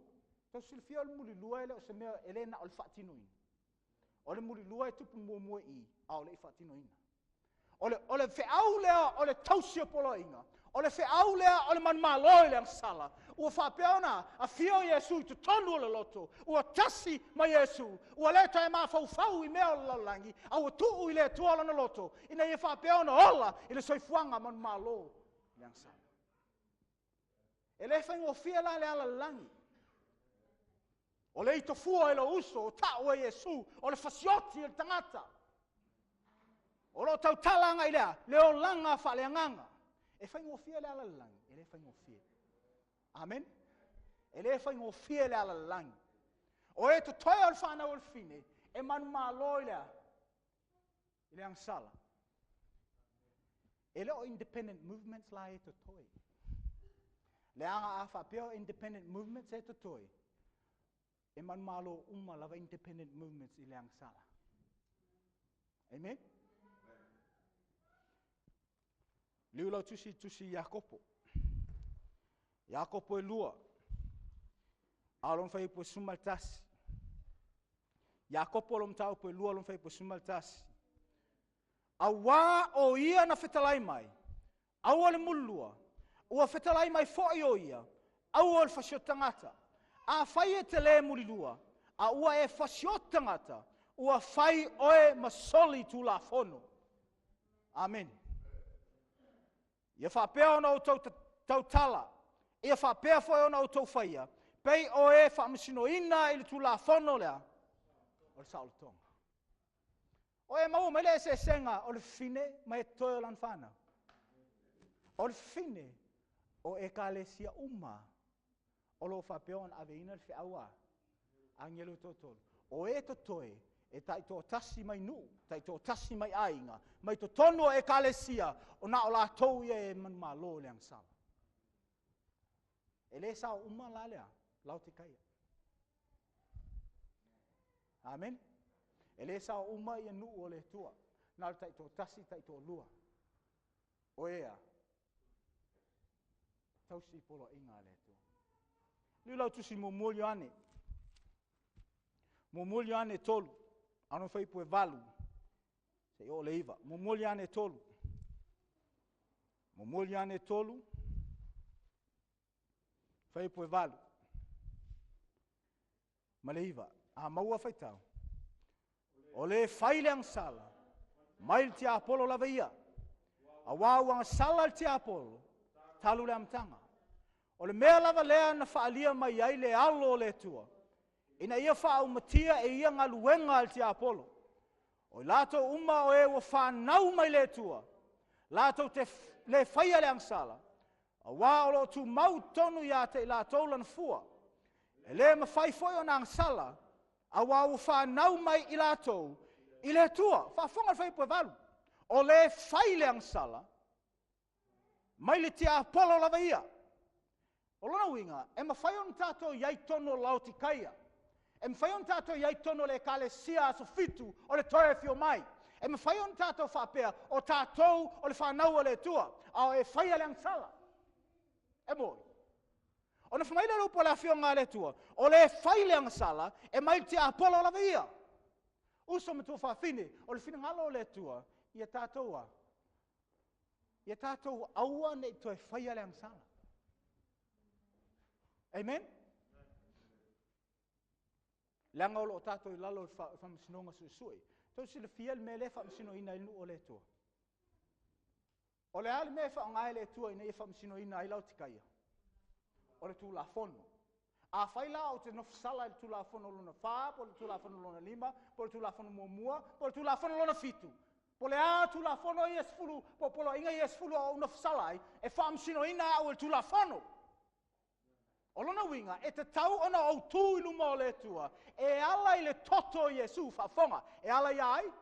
Tau silafia o le mulilua e le o se mea e le na o le faatinoina. O le mulilua e tupu muamua i, a o le i faatinoina. O le feau lea o le tausi o poloaiga, o le feau lea o le manumalo i le agasala, ua faapea ona afio Iesu i totonu o le loto, ua tasi ma Iesu, ua le toe mafaufau i mea o le lalolagi, a ua tuu i le Atua lona loto, ina ia faapea ona ola i le soifuaga manumalo i le agasala. E le faigofie la le ala lalagi. O le itofua i lou uso, o tau e Iesu, o le fasioti e le tagata. O loo tautala agai lea, le olaga faaleagaga. E faigofie le ala lalagi, e le faigofie. Amen. E le faigofie le ala lalagi. O e totoe o le whanau o le fine, e manumalo i lea, i le agasala. E le o independent movements la e totoe. Le aga a whaapea o independent movements e totoe, e manumalo uma lava independent movements i le agasala. Amen? Liu lau tusi tusi Iakopo. Iakopo e 2. A lon fai po suma tasi. Iakopo lon tau po e 2 lon fai po suma tasi. Aua o ia na fetalai mai, aua le mululua, ua fetalai mai foi o ia, aua le fasiota tagata. A fai e te le mulilua, a ua e fasiota tagata, ua fai oe ma soli tulafono. Amen. Ia faapea ona outou tautala, ia faapea foi ona outou faia, pei o e faamasinoina i le tulafono lea, o le saolotoga. O e maua mai le eseesega o le fine ma e totoe o lana whanau. O le fine o e kalesia uma o lo faapea ona aveina le feaua angelo totolu. O e totoe e taitoatasi mai nuu, taitoatasi mai aiga, mai totonu o e kalesia o na o latou ia e manumalo le agasala. E le sao uma la lea, lau te kaia. Amen. E le sao uma ia nuu o le tua. Na o le taitoatasi, taitoalua. O ea, tausi poloaiga a le Atua. Liu lau tusi muamua Ioane. Muamua Ioane 3, ano fai po e 8, se i o le 9. Muamua Ioane 3. Muamua Ioane 3, fai po e 8. Ma le 9, a maua faitau. O le fai le agasala, mai le tiapolo lava ia. A wā ua agasala le tiapolo, talu le amataga. O le mea lava lea na faalia mai ai le alo o le Atua, ina ia faaumatia e ia galuega a le tiapolo. O i latou uma o e ua whanau mai le Atua, latou te le faia le agasala, auā o loo tumau tonu ia te i latou lana fua. E le mafai foi ona agasala, auā ua whanau mai i latou i le Atua. Faafofoga le faipu e 8. O le fai le agasala, mai le tiapolo lava ia. O lona uiga, e mafai ona tatou i ai tonu o Laotikaia. E mafai ona tatou i ai tonu o le ekalesia aso 7 o le toe afio mai. E mafai ona tatou faapea o tatou o le whanau o le Atua, a o e faia le agasala. E moi. Ona whangai le upu o le afioga a le Atua, o le fai le agasala, e mai le tiapolo lava ia. Uso ma tua faafine, o le finagalo o le Atua, ia tatou a. Ia tatou aua nei toe faia le agasala. Amen? Leaga o loo tatou i lalo o le faamasinoga suesue. Tau silafia le mea lea e faamasinoina ai le nuu o le Atua. O le a le mea e faaaoga e le Atua ina ia faamasinoina ai Laotikaia? O le Tulafono. A fai la o te nofosala i le Tulafono lona 4, po o le Tulafono lona 5, po o le Tulafono muamua, po o le Tulafono lona 7, Po o le a Tulafono ia e 10, po o poloaiga ia e 10 a ou nofosala ai, e faamasinoina au e le Tulafono. O lona uiga, e tatau ona ou tu i luma o le Atua e ala i le toto o Iesu faafofoga. E ala ia ai?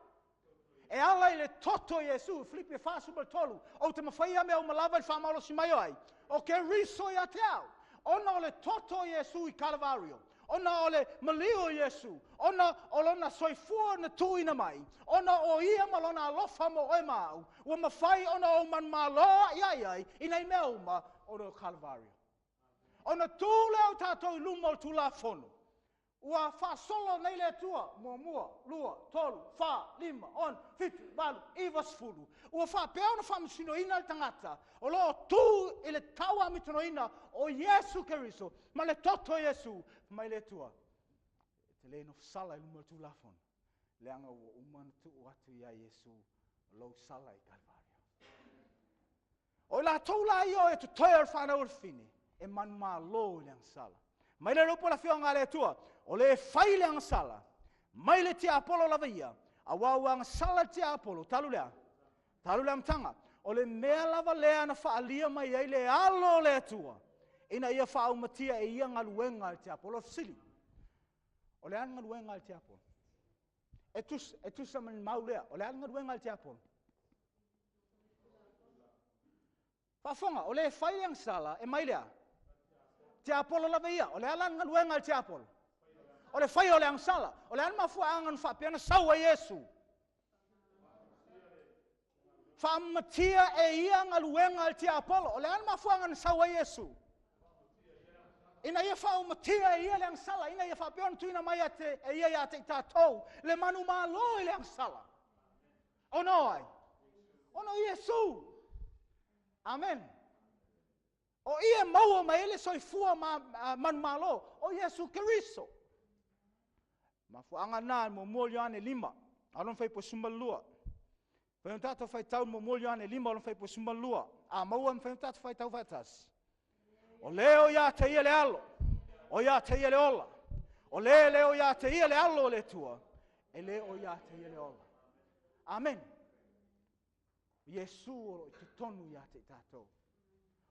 E ala i le toto o Iesu, Filipi 4:13, ou te mafaia mea uma lava i le faamalosi mai o ai? O Keriso ia te au. Ona o le toto o Iesu i Kalavario, ona o le maliu o Iesu, ona o lona soifua na tuuina mai, ona o ia ma lona alofa mo oe ma au, ua mafai ona ou manumalo a'ia'i ai i nai mea uma ona o Kalavario. Ona tu lea o tatou i luma o le Tulafono, ua faasolo nei le Atua, muamua, lua, tolu, fa, lima, ono, fitu, valu, iva, sefulu. Ua faapea ona faamasinoina le tagata o lo o tu i le tauamitonoina o Iesu Keriso ma le toto o Iesu mai le Atua. E te le nofosala i luma o le Tulafono, leaga ua uma ona tuu atu ia Iesu lou sala i Kalvario. O i latou la ia o e totoe o le fanau o le fine, e manumalo i le agasala. Mai le upu a le afioga a le Atua, o le fai le agasala, mai le tiapolo lava ia, aua ua agasala le tiapolo, talu lea, talu le amataga. O le mea lava lea na faaalia mai ai le alo o le Atua, ina ia faaumatia e ia galuega a le tiapolo. O le fesili, o le a le galuega a le tiapolo? E tusa ma le mau lea, o le a le galuega a le tiapolo? Faafofoga, o le fai le agasala, e mai lea. Tiapolo lava ia. O le a la le galuega a le tiapolo? O le fai o le agasala. O le a le mafuaaga na faapea na sau ai Iesu? Faamatia e ia galuega a le tiapolo. O le a le mafuaaga na sau ai Iesu? Ina ia faaumatia e ia le agasala, ina ia faapea ona tuuina mai e ia ia te i tatou le manumalo i le agasala. Ona o ai? Ona o Iesu. Amen. O ia maua mai ai le soifua manumalo, o Iesu Keriso. Mafuaaga na 1 Ioane 5, alon fai po 12. Fai on tātou faitau 1 Ioane 5, alon fai po 12. A maua fai on tātou faitau faatasi. O leo ia te ia le alo, o ia te ia le ola. O le leo ia te ia le alo o le Atua, e le o ia te ia le ola. Amen. Iesu o lo i totonu ia te i tātou.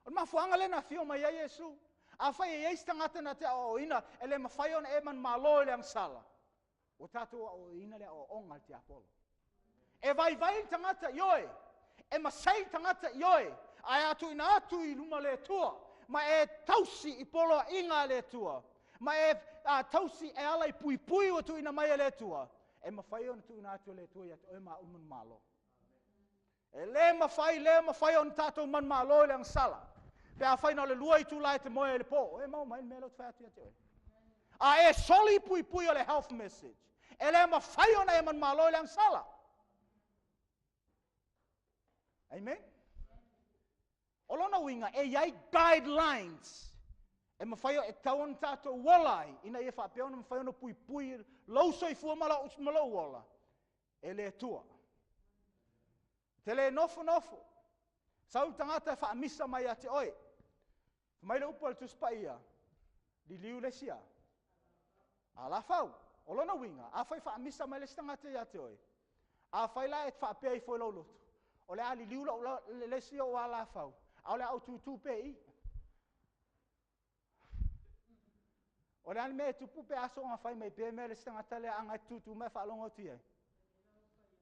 O le mafuaaga lea na afio mai ai Iesu. Afai e i ai se tagata na te aoaoina e le mafai ona e manumalo i le agasala, ua tatou aoaoina le aoaoga a le tiapolo. E vaivai le tagata i oe, e masai le tagata i oe, ae a tuuina atu i luma o le Atua, ma e tausi i poloaiga a le Atua, ma e tausi e ala i puipui ua tuuina mai e le Atua, e mafai ona tuuina atu e le Atua ia te oe ma au manumalo. E le mafai, le mafai ona tatou manumalo i le agasala. Pe afai na o le 2 itula e te moe ai le po, e maua mai le mea lea ou te fai atu ia te oe. A e soli puipui o le health message, e le mafai ona e manumalo i le agasala. Amen? O lona uiga, e i ai guidelines e mafai e tau ona tatou ola ai, ina ia faapea ona mafai ona puipui lou soifua ma lou ola, e le Atua. Te le nofo nofo. Sau le tagata e faamisa mai ia te oe. Mai le upu a le Tusi Paia, liliu le isi a alafau. O lona uiga, afai faamisa mai le isi tagata ia te oe, afai la e faapea ifo i lou loto, o le a liliu le isi ou alafau, a o le a ou tutu pe i. O le a le mea e tupu pe aso ona fai mai pea mea le isi tagata lea anga e tutu mai faalogo atu i ai.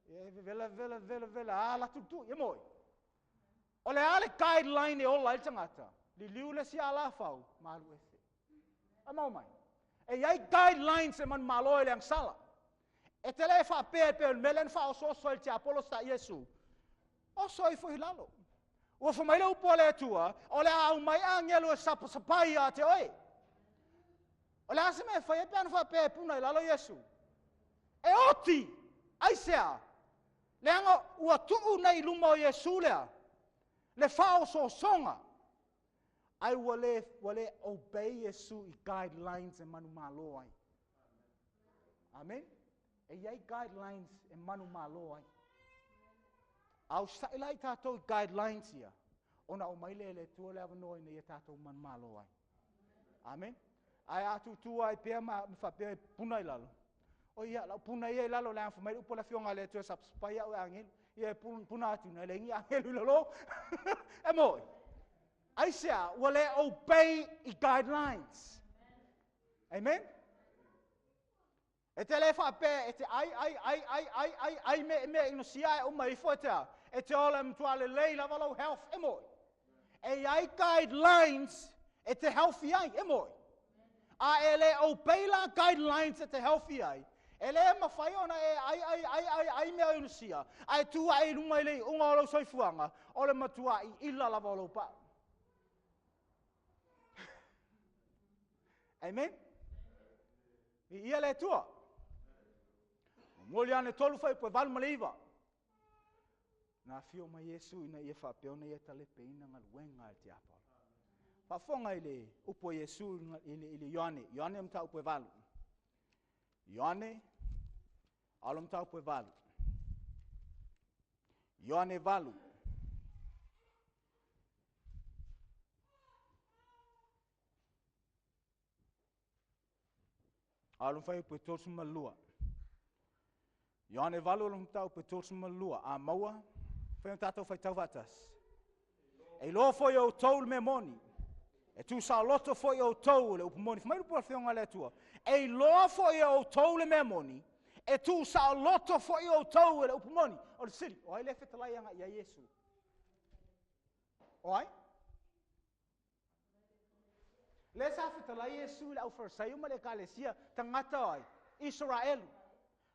E vela, vela, vela, vela, a la tutu, ia moi. O le a le guideline e ola ai le tagata, liliu le isi alafau, ma alu ese. A mau mai. E i ai guidelines e manumalo e le agasala. E te le faapea e pe o le mea lea na faaosooso ai le tiapolo sa Iesu. Oso ai foi lalo. Ua fa mai le upu a le Atua, o le a aumai agelu e sapasapai ia te oe. O le a se mea e fai ai pe ana faapea e puna i lalo Iesu. E oti, aisea, leaga ua tuu nei i luma o Iesu lea, le faaosoosoga, ai ua le obey Iesu i guidelines e manumalo ai. Amen? E i ai guidelines e manumalo ai. A usai la i tātou i guidelines ia, ona o mai le le Atua le avanoa ina ia tātou manumalo ai. Amen? Ae a tutu ai pea ma faapea e puna i lalo. O ia, lau puna ia i lalo le afa mai upu le afioga a le Atua sapasapai au e angelu. Ia e puna atu na le ngi angelu lalo. E moi. Aisea, ua le obey i guidelines. Amen. E te le faapea e te ai ai ai ai ai ai ai me me ino sia e uma ifo e te a. E te ola e matua lelei lava lau health e moi. E i ai guidelines e te healthy ai e moi. A e le obey la guidelines e te healthy ai. E le mawhai ona e ai ai ai ai ai mea ino sia. Ai tua e lunga i le unga o lau soifuanga. O le matua i ila lava o lau pau. Amen. I ia le tua. Moli ane tolu fai po valu ma. Na fio mai Iesu ina ia whaapeona ia talepe ina ngaluenga e te apolo. Whaafonga i le upo Iesu i le Ioane. Ioane mta upo e valu. Ioane alo mta upo e valu. Ioane valu. Alo fai upo e tolu ma lua. Ioane valu alo mta upo e tolu ma lua. A maua, fai o tātou fai tau vaatas. E loa foi o tau le mea moni. E tu sa loto foi o tau le upu moni. Fai mai upu a whionga le atua. E loa foi o tau le mea moni. E tu sa loto foi o tau le upu moni. O le siri, o ai le fetalai anga ia Iesu. O ai? Le sa fetalai Iesu le au Farisai ma le ekalesia tangata ai. Israelu.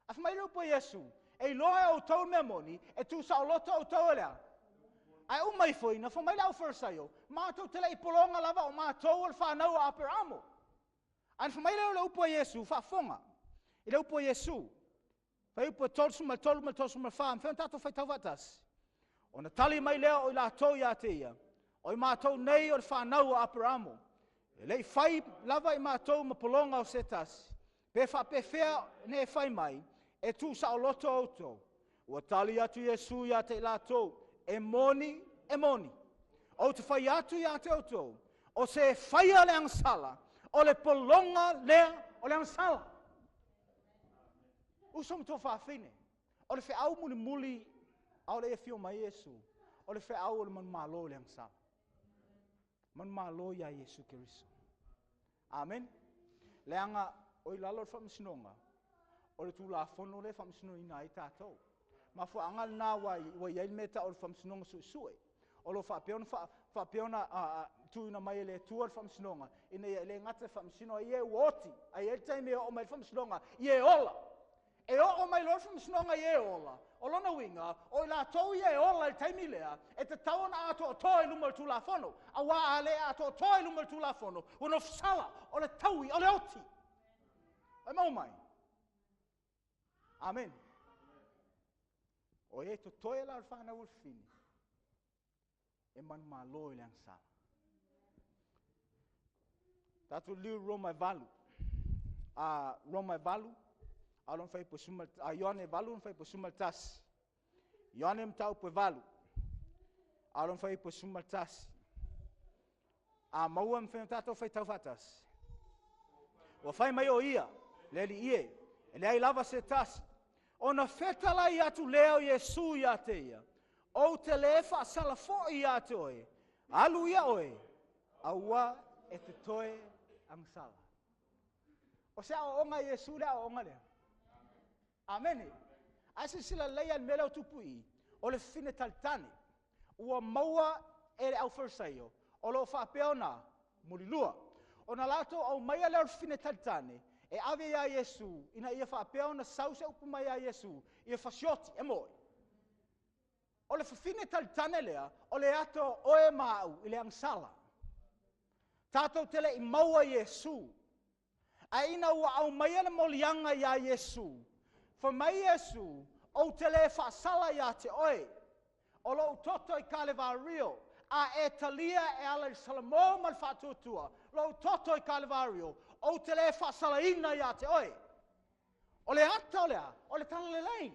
A fai mai le upu a Iesu. E loa o tau le mea moni. E tu sa loto o tau lea. Ai umai foi na fai mai le au Farisai mātou te lei polonga lava o mātou o le whanau a Aperamo. Ai fai mai le upu a Iesu faafoga. I le upu a Iesu. Fai upu e 33 ma 34, mwhea tātou whai tau vaatasi. O na tali mai lea o i lātou ia te ia. O i mātou nei o le whanau a Aperamo. E lei whai lava i mātou ma polonga o se tasi. Pe whapewhea ne e whai mai, e tū sa o loto autou. Ua tali atu Iesu ia te i lātou, e moni, e moni. O te whai atu ia te autou, o se whaia le angsala, o le polonga lea o le angsala. Uso mto whaafine, o le wheau muli muli, au le e whio mai Iesu, o le wheau o le manu malo le angsala. Manu malo ia Iesu Keriso. Amen. Leanga, o i lalo le whaamisinonga, o le tūlafono le whaamisino ina ai tātou. Ma fua anga nā wai, wai ai meta o le whaamisinonga sue sue. O lo whaapeona tuina mai e le tua le whaamisinonga. Ina ia le ngata whaamisino ai e uoti. Ai e te mea o mai le whaamisinonga i e ola. E o mai lo whaamisinonga i e ola. O lona winga, o i lātou i e ola i taimi lea, e te tau ona ato o toi luma le tūlafono. A wā a le ato o toi luma le tūlafono. O no whasala, o le taui, o le oti. Ai mau mai. Amen. O e to toi la o whanau o whini. E manu malo i le angsala. Tātou liu Roma e valu. A Roma e valu, a lon whai po suma, a Ioane e valu, lon whai po suma tasi. Ioane mtau po valu. A lon whai po suma tasi. A maua mwhai tātou whai tau whatasi. Ua whai mai o ia, le li ie, e le ai lava se tasi. O na whetala i atu leo Iesu ia te ia. O te le whaasala fo ia te oe. Alu ia oe. Aua e te toe angsala. O se ao onga Iesu le ao onga lea. Amene. Ai se sila leia mele o tupui. O le fine talitane. Ua maua e le au Farisaio. O lo whaapeona mulilua. O na lato au mai le o le fine talitane. E ave ia Iesu, ina ia whaapeona sau se upu mai ia Iesu, ia fasioti e moi. O le fafine talitane lea, o le ato oe maau i le angsala. Tātou te le i maua Iesu. A ina ua au mai le molianga ia Iesu. Fa mai Iesu, o te le whaasala ia te oe. O lo utoto i Kalevario, a e talia e ala i Salamo ma le whaatuatua. Lo utoto i Kalevario, o te le whaasala ina ia te oe. O le ata o lea, o le talalelei.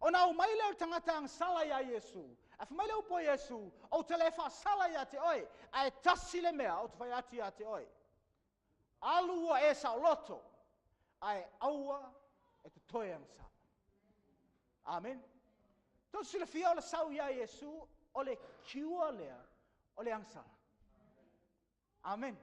O na umai leo tangata ang sala ia Iesu. A whamai leo po Iesu, o te le whaasala ia te oe. A e tasi le mea o te whai atu ia te oe. Alu ua e sa loto, a e aua e te toe ang sala. Amen. Tou silafia o le sau iā Iesu o le cure lea o le agasala. Amen.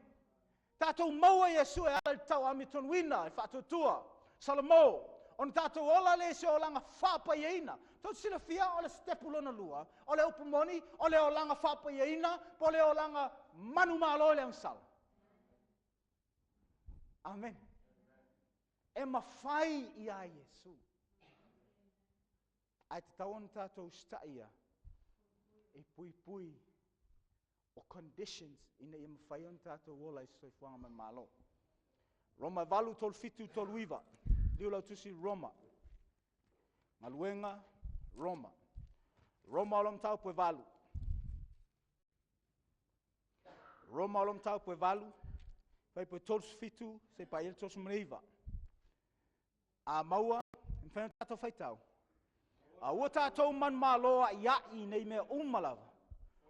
Tatou maua Iesu e ala i le tauamiotonuina, i le faatuatua, Salamo, ona tatou ola lea i se olaga faapaiaina. Tou te silafia o le sitepu lona lua, o le upu moni, o le olaga faapaiaina po o le olaga manumalo i le agasala. Amen. E mafai iā Iesu. Ae tatau ona tatou usitai ia e puipui o conditions ina ia mafai ona tatou ola i se soifuaga manumalo. Roma 8, 37, 39. Liliu lau tusi Roma. Galuega Roma. Roma o lo mataupu e 8. Roma o lo mataupu e 8, fuaiupu e 37 seia paia le 39. A maua, e mafai ona tatou faitau. A ua tatou manumalo a'ia'i i nei mea uma lava,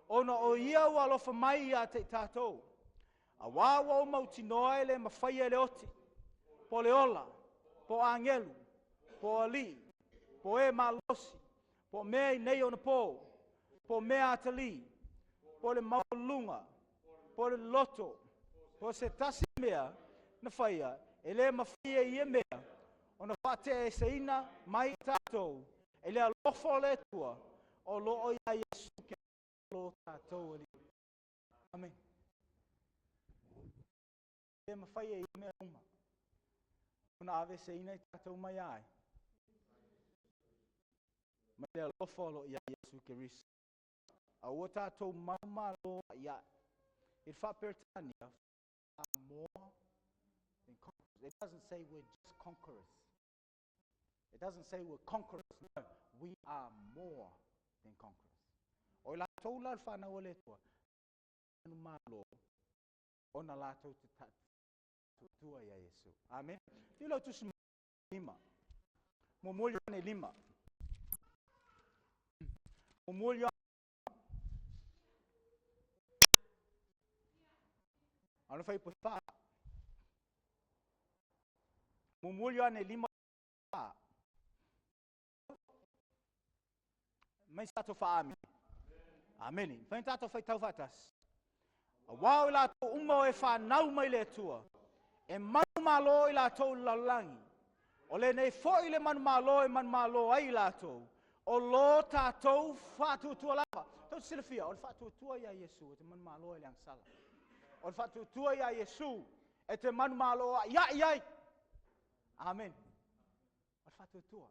ona o Ia ua alofa mai ia te i tatou. Auā ua ou mautinoa e le mafaia e le oti, po o le ola, po o agelu, po o alii, po o e malosi, po o mea i nei ona po, po o mea atalii, po o le maualuluga, po o le loto, po o se tasi mea na faia, e le mafai e ia mea ona faateaeseina mai i tatou e le alofa o le Atua o lo o iā Iesu Keriso lo tatou Alii. Amene. E le mafai e ia mea uma ona aveeseina i tatou mai ai mai le alofa o lo o iā Iesu Keriso. A ua tatou manumalo a'ia'i i le faa-Peretania, are more than conquerors. It doesn't say we're just conquerors. It doesn't say we're conquerors. No, we are more than conquerors. O i latou la le whanau o le Atua, manumalo ona latou te tua ia Iesu. Amen. Liliu lau tusi lima. Muamua Ioane lima. Muamua Ioane. Ano fuaiupu 4. Muamua Ioane 5 4. Mai sa tatou faaamene. Amene. Mafai ona tatou faitau faatasi. Auā o i latou uma o e fanau mai le Atua, e manumalo i latou i le lalolagi. O lenei foi le manumalo e manumalo ai i latou, o lo tatou faatuatua lava. Tou te silafia, o le faatuatua iā Iesu e te manumalo ai i le agasala. O le faatuatua iā Iesu e te manumalo a'ia'i ai. Amen. O le faatuatua.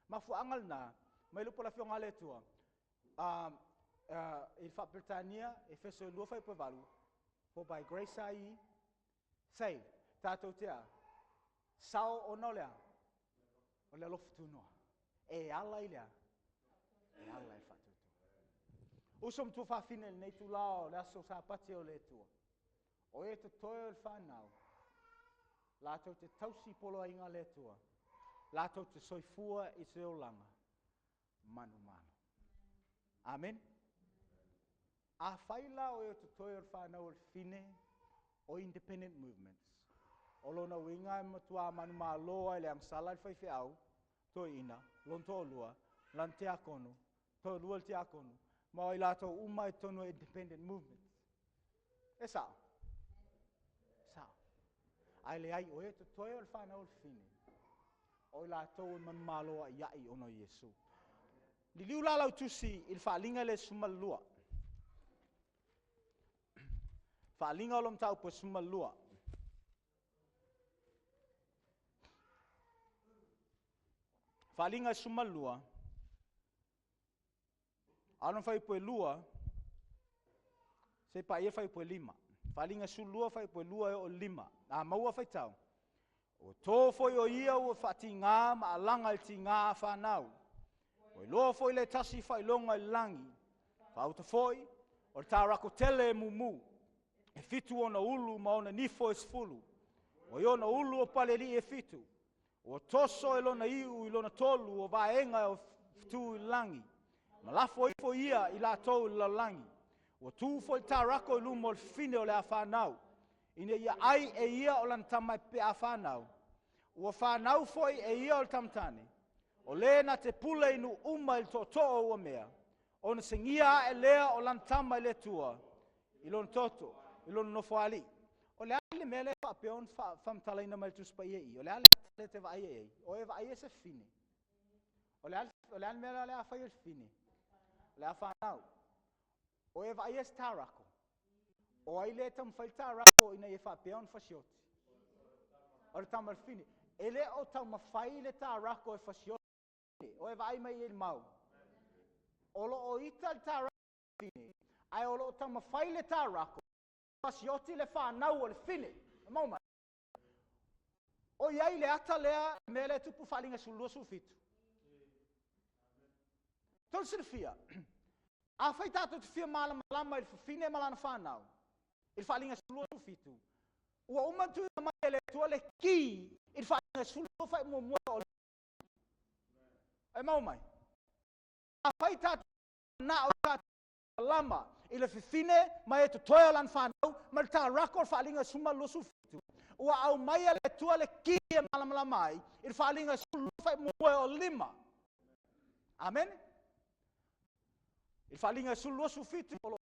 Mafuaaga lena, mai le upu a le Afioga a le Atua, i le faa-Peretania, Efeso e 2 fuaiupu e 8, for by grace are ye saved. Tatou te a? Sao ona o le a? O le alofa tunoa. E ala i le a? E ala i le faatuatua. Uso ma tuafafine i lenei itulā o le aso Sapati o le Atua, o e totoe o le whanau, latou te tausi poloaiga a le Atua, latou te soifua i se olaga manumalo. Amen. Afai la o e totoe o le whanau o le fine o independent movements, o lona uiga e matuā manumalo ai le agasala i le faifeau, toeaina, lona toalua, lana tiakono, toalua le tiakono, ma o i latou uma i totonu o independent movements. E sao? Sao. Ae leai, o e totoe o le whanau o le fine, o i latou e manumalo a'ia'i ona o Iesu. Liliu la lau tusi i le Faaaliga le 12. Faaaliga o lo mataupu e 12. Faaaliga e 12, a o lona fuaiupu e 2, seia paia fuaiupu e 5. Faaaliga 12, fuaiupu e 2 e oo i le 5. A maua faitau. Ua to foi o ia ua faatigā ma alaga i le tigā a fanau. Ua iloa foi le tasi faailoga i le lagi. Faauta foi, o le tārako tele e mumu. E 7 ona ulu ma ona nifo e 10. Ua i ona ulu o palealii e 7. Ua toso e lona iu i lona tolu o vaega o fetu i le lagi. Ma lafo ifo ia i latou i le lalolagi. Ua tu foi le tārako i luma o le fafine o le a fanau, ina ia ai e ia o lana tama pe a fanau. Ua fanau foi e ia o le tamatane. O lē na te pule i nuu uma i le tootoo o ua mea, ona segia ae lea o lana tama i le Atua, i lona toto, i lona nofoalii. O le a le mea lea e faapea ona faamatalaina mai le Tusi Paia i i? O le a le ata lea e te vaai i ai? O e vaai e se fine. O le a le mea lea a fai e le fine? O le a fanau. O e vaai e se tarako? O ai le taumafai le tarako ina ia faapea ona fasioti? O le tama le fine. E le o taumafai le tarako e fasioti. O e vaai mai i le mau. O lo o ita le tarako fine, ae o lo o taumafai le tarako fasioti le fanau o le fine. E mau mai. O i ai le ata lea, mea lea tupu faaaliga 12 17. Tolu silafia, afai tatou te fia malamalama i le fafine ma lana fanau, i le faaaliga 12 17, ua uma ona tuuina mai e le Atua le ki i le faaaliga 12 fai muamua o le e mau mai. Afai tatou na o tatou lama i le fifine ma e totoe o lana fanau ma le tarako o le faaaliga 12 17, ua aumai e le Atua le ki e malamalama ai i le faaaliga 12 fai muamua o lima. Amen. I le faaaliga 12 17 o lo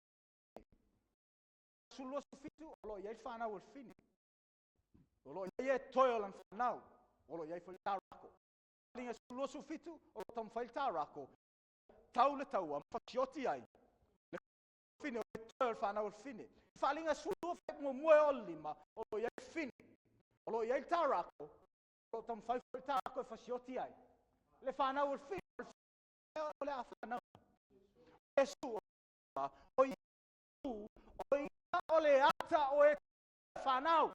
12 17 o lo o i ai le fanau o le fine. O lo o i ai e toe o lana fanau. O lo o i ai foi le tarako. Faaaliga 12 17 o lo o taumafai le tarako. Tau le taua, fasioti ai. Le fine o le toe o le fanau o le fine. Faaaliga 12 fai muamua o le lima, o lo o i ai le fine. O lo o i ai le tarako, o lo o taumafai foi le tarako e fasioti ai. Le fanau o le fine, o le a fanau. Iesu, o Iesu, o ia o le ata o e fanau.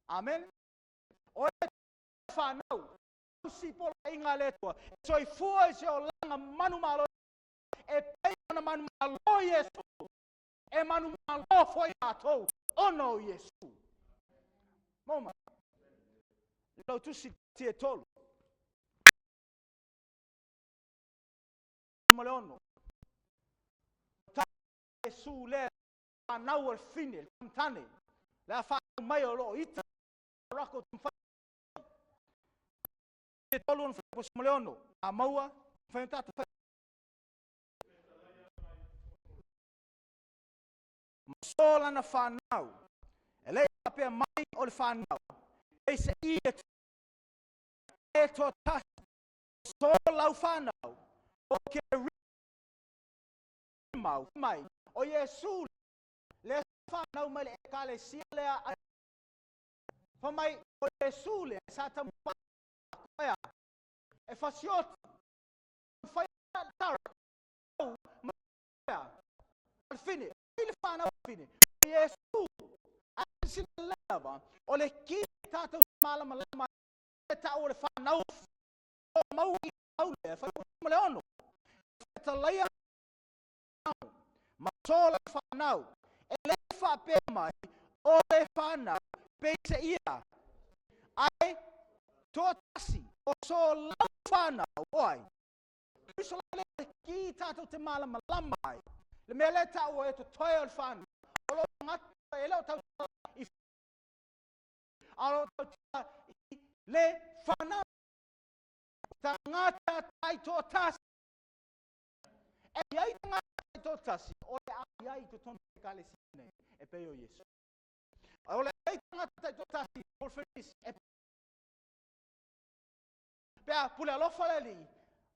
Amen. O e fanau. Si pola inga le Atua. E soifua i se olaga manumalo. E pei ona manumalo Iesu. E manumalo foi tatou ona o Iesu. Moma. Lau tusi tie tolu. Ma le ono. Ta Iesu le fanau o le fine, le tamtane. Le a whanau mai o loo ita. Rako tumwhai. Tie tolu ona whai ma le ono. A maua, whai tātou whai. Ma so lana whanau. E lei apea mai o le whanau. E se i e e to tasi. So lau whanau. O ke mau mai. O Iesu le whanau mai le ekalesia lea. Fa mai o Iesu le sa tamu ea. E fasioti. Whai tara. Ma ea. O le fine. I le whanau fine. O Iesu. A sila leva. O le ki tātou malamalama. E tau o le whanau. O mau i au le. Whai ma le ono. Talaia. Ma so le whanau. E le whapea mai. O le whanau. Peise ia. Ai. Toa tasi. O so lau whanau. Oi. Kristo le ki tātou te malamalama ai. Le mea le tau e to toe o le whanau. O lo ngata e leo tau i alo tau i le whanau. Tangata tai toa tasi. E iai tangata tai toa tasi. O le ai ai to tonu te kale sine. E pei o Iesu. O le ai tangata tai toa tasi. Paul Felice. E pea pule alofa le li.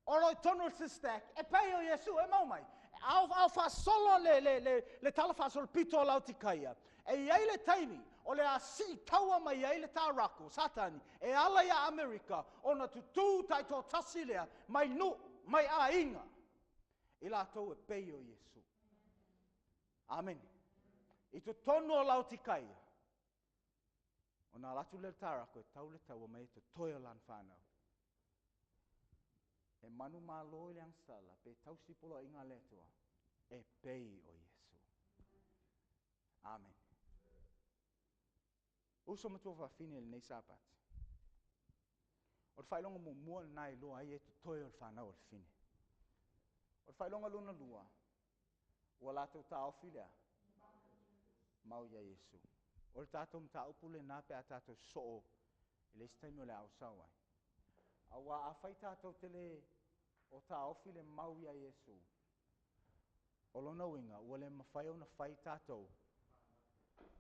O lo tonu le stack. E pei o Iesu. E mau mai. Au au faasolo le tala faasolo pito o Laotikaia. E iai le taimi o le a sii taua mai ai le tarako, Satani, e ala ia Amerika, ona tutū tai tō tasi lea, mai nu, mai ainga, i lātou e pei o Iesu. Amen. I te tonu o Laotikaia, o nā latu le tarako e tau le taua mai e te toe o lan whanau. E manu malo i le angsala, pe tausi polo inga le Atua, e pei o Iesu. Amen. Uso matua whawhine le nei sāpati. O le whailonga mua le nai loa ai e te toe o le whanau o le whine. O le whailonga luna lua, ua lātou tāofi lea, mau ia Iesu. O le tātou mtāupu le nā pe a tātou soo, i le isi taimi o le au sau ai. Auā afai tatou te lē o taofi le mau iā Iesu, o lona uiga ua le mafai ona fai tatou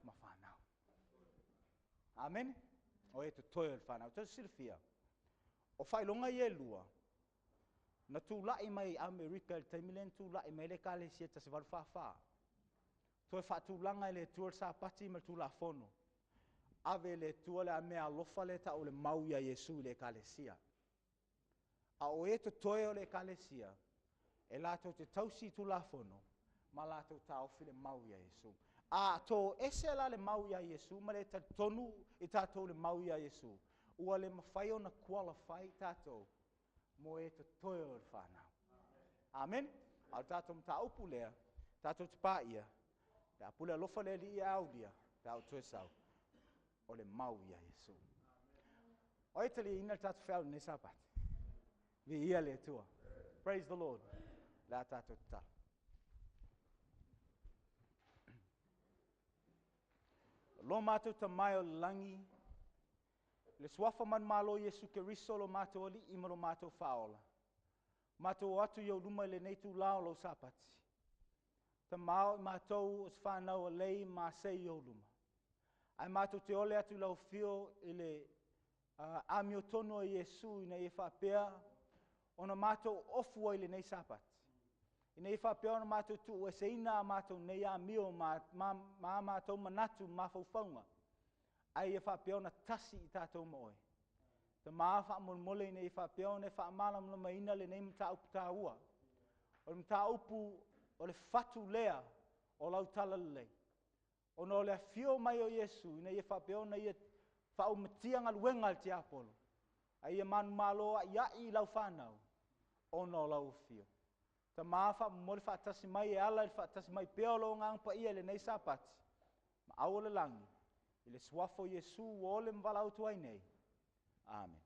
ma fanau. Amene? O e totoe o le fanau. Tatou silafia, o faailoga ia e lua, na tulai mai i Amerika i le taimi lea na tulai mai ai le Ekalesia 1844. Toe faatulaga e le Atua le Sapati ma le Tulafono. Ave e le Atua le meaalofa lea e tau o le mau iā Iesu i le Ekalesia. A o e totoe o le Ekalesia, e latou te tausi i Tulafono ma latou taofi le mau iā Iesu. A toese la le mau iā Iesu ma le talitonu i tatou le mau iā Iesu, ua le mafai ona qualify tatou mo e totoe o le fanau. Amene. A o le tatou mataupu lea, tatou te paia, pe a pule alofa le Alii e aulia, pe a ou toe sau, o le mau ia Iesu. O ai e taliaina le tatou feau i lenei Sapati? Viia le Atua. Praise the Lord. Le a tatou tatalo. Lo matou Tama e o le lagi, le suafa manumalo o Iesu Keriso lo matou Alii ma lo matou Faaola, matou o atu i ou luma i lenei itulā o lou Sapati. Tama o i matou o se fanau a lei ma asei i ou luma. Ae matou te ole atu i lau afio i le amiotonu a Iesu ina ia faapea ona matou ofu ai i lenei Sapati. Ina ia faapea ona matou tuueseina a matou nei amio ma, ma, ma a matou manatu ma mafaufauga, ae ia faapea ona tasi i tatou ma oe. Tama faamolemole ina ia faapea ona e faamalamalamaina lenei mataupu taua. O le mataupu o le fatu lea o lau talalelei. Ona o le afio mai o Iesu ina ia faapea ona ia faaumatia galuega a le tiapolo, a ia manumalo a'ia'i i lau fanau ona o lau afio. Tama faamomoli faatasi mai e ala i le faatasi mai pea o lou Agaga Paia i lenei Sapati, ma au o le lagi, i le suafa o Iesu ua ole ma valaautu ai nei. Amene.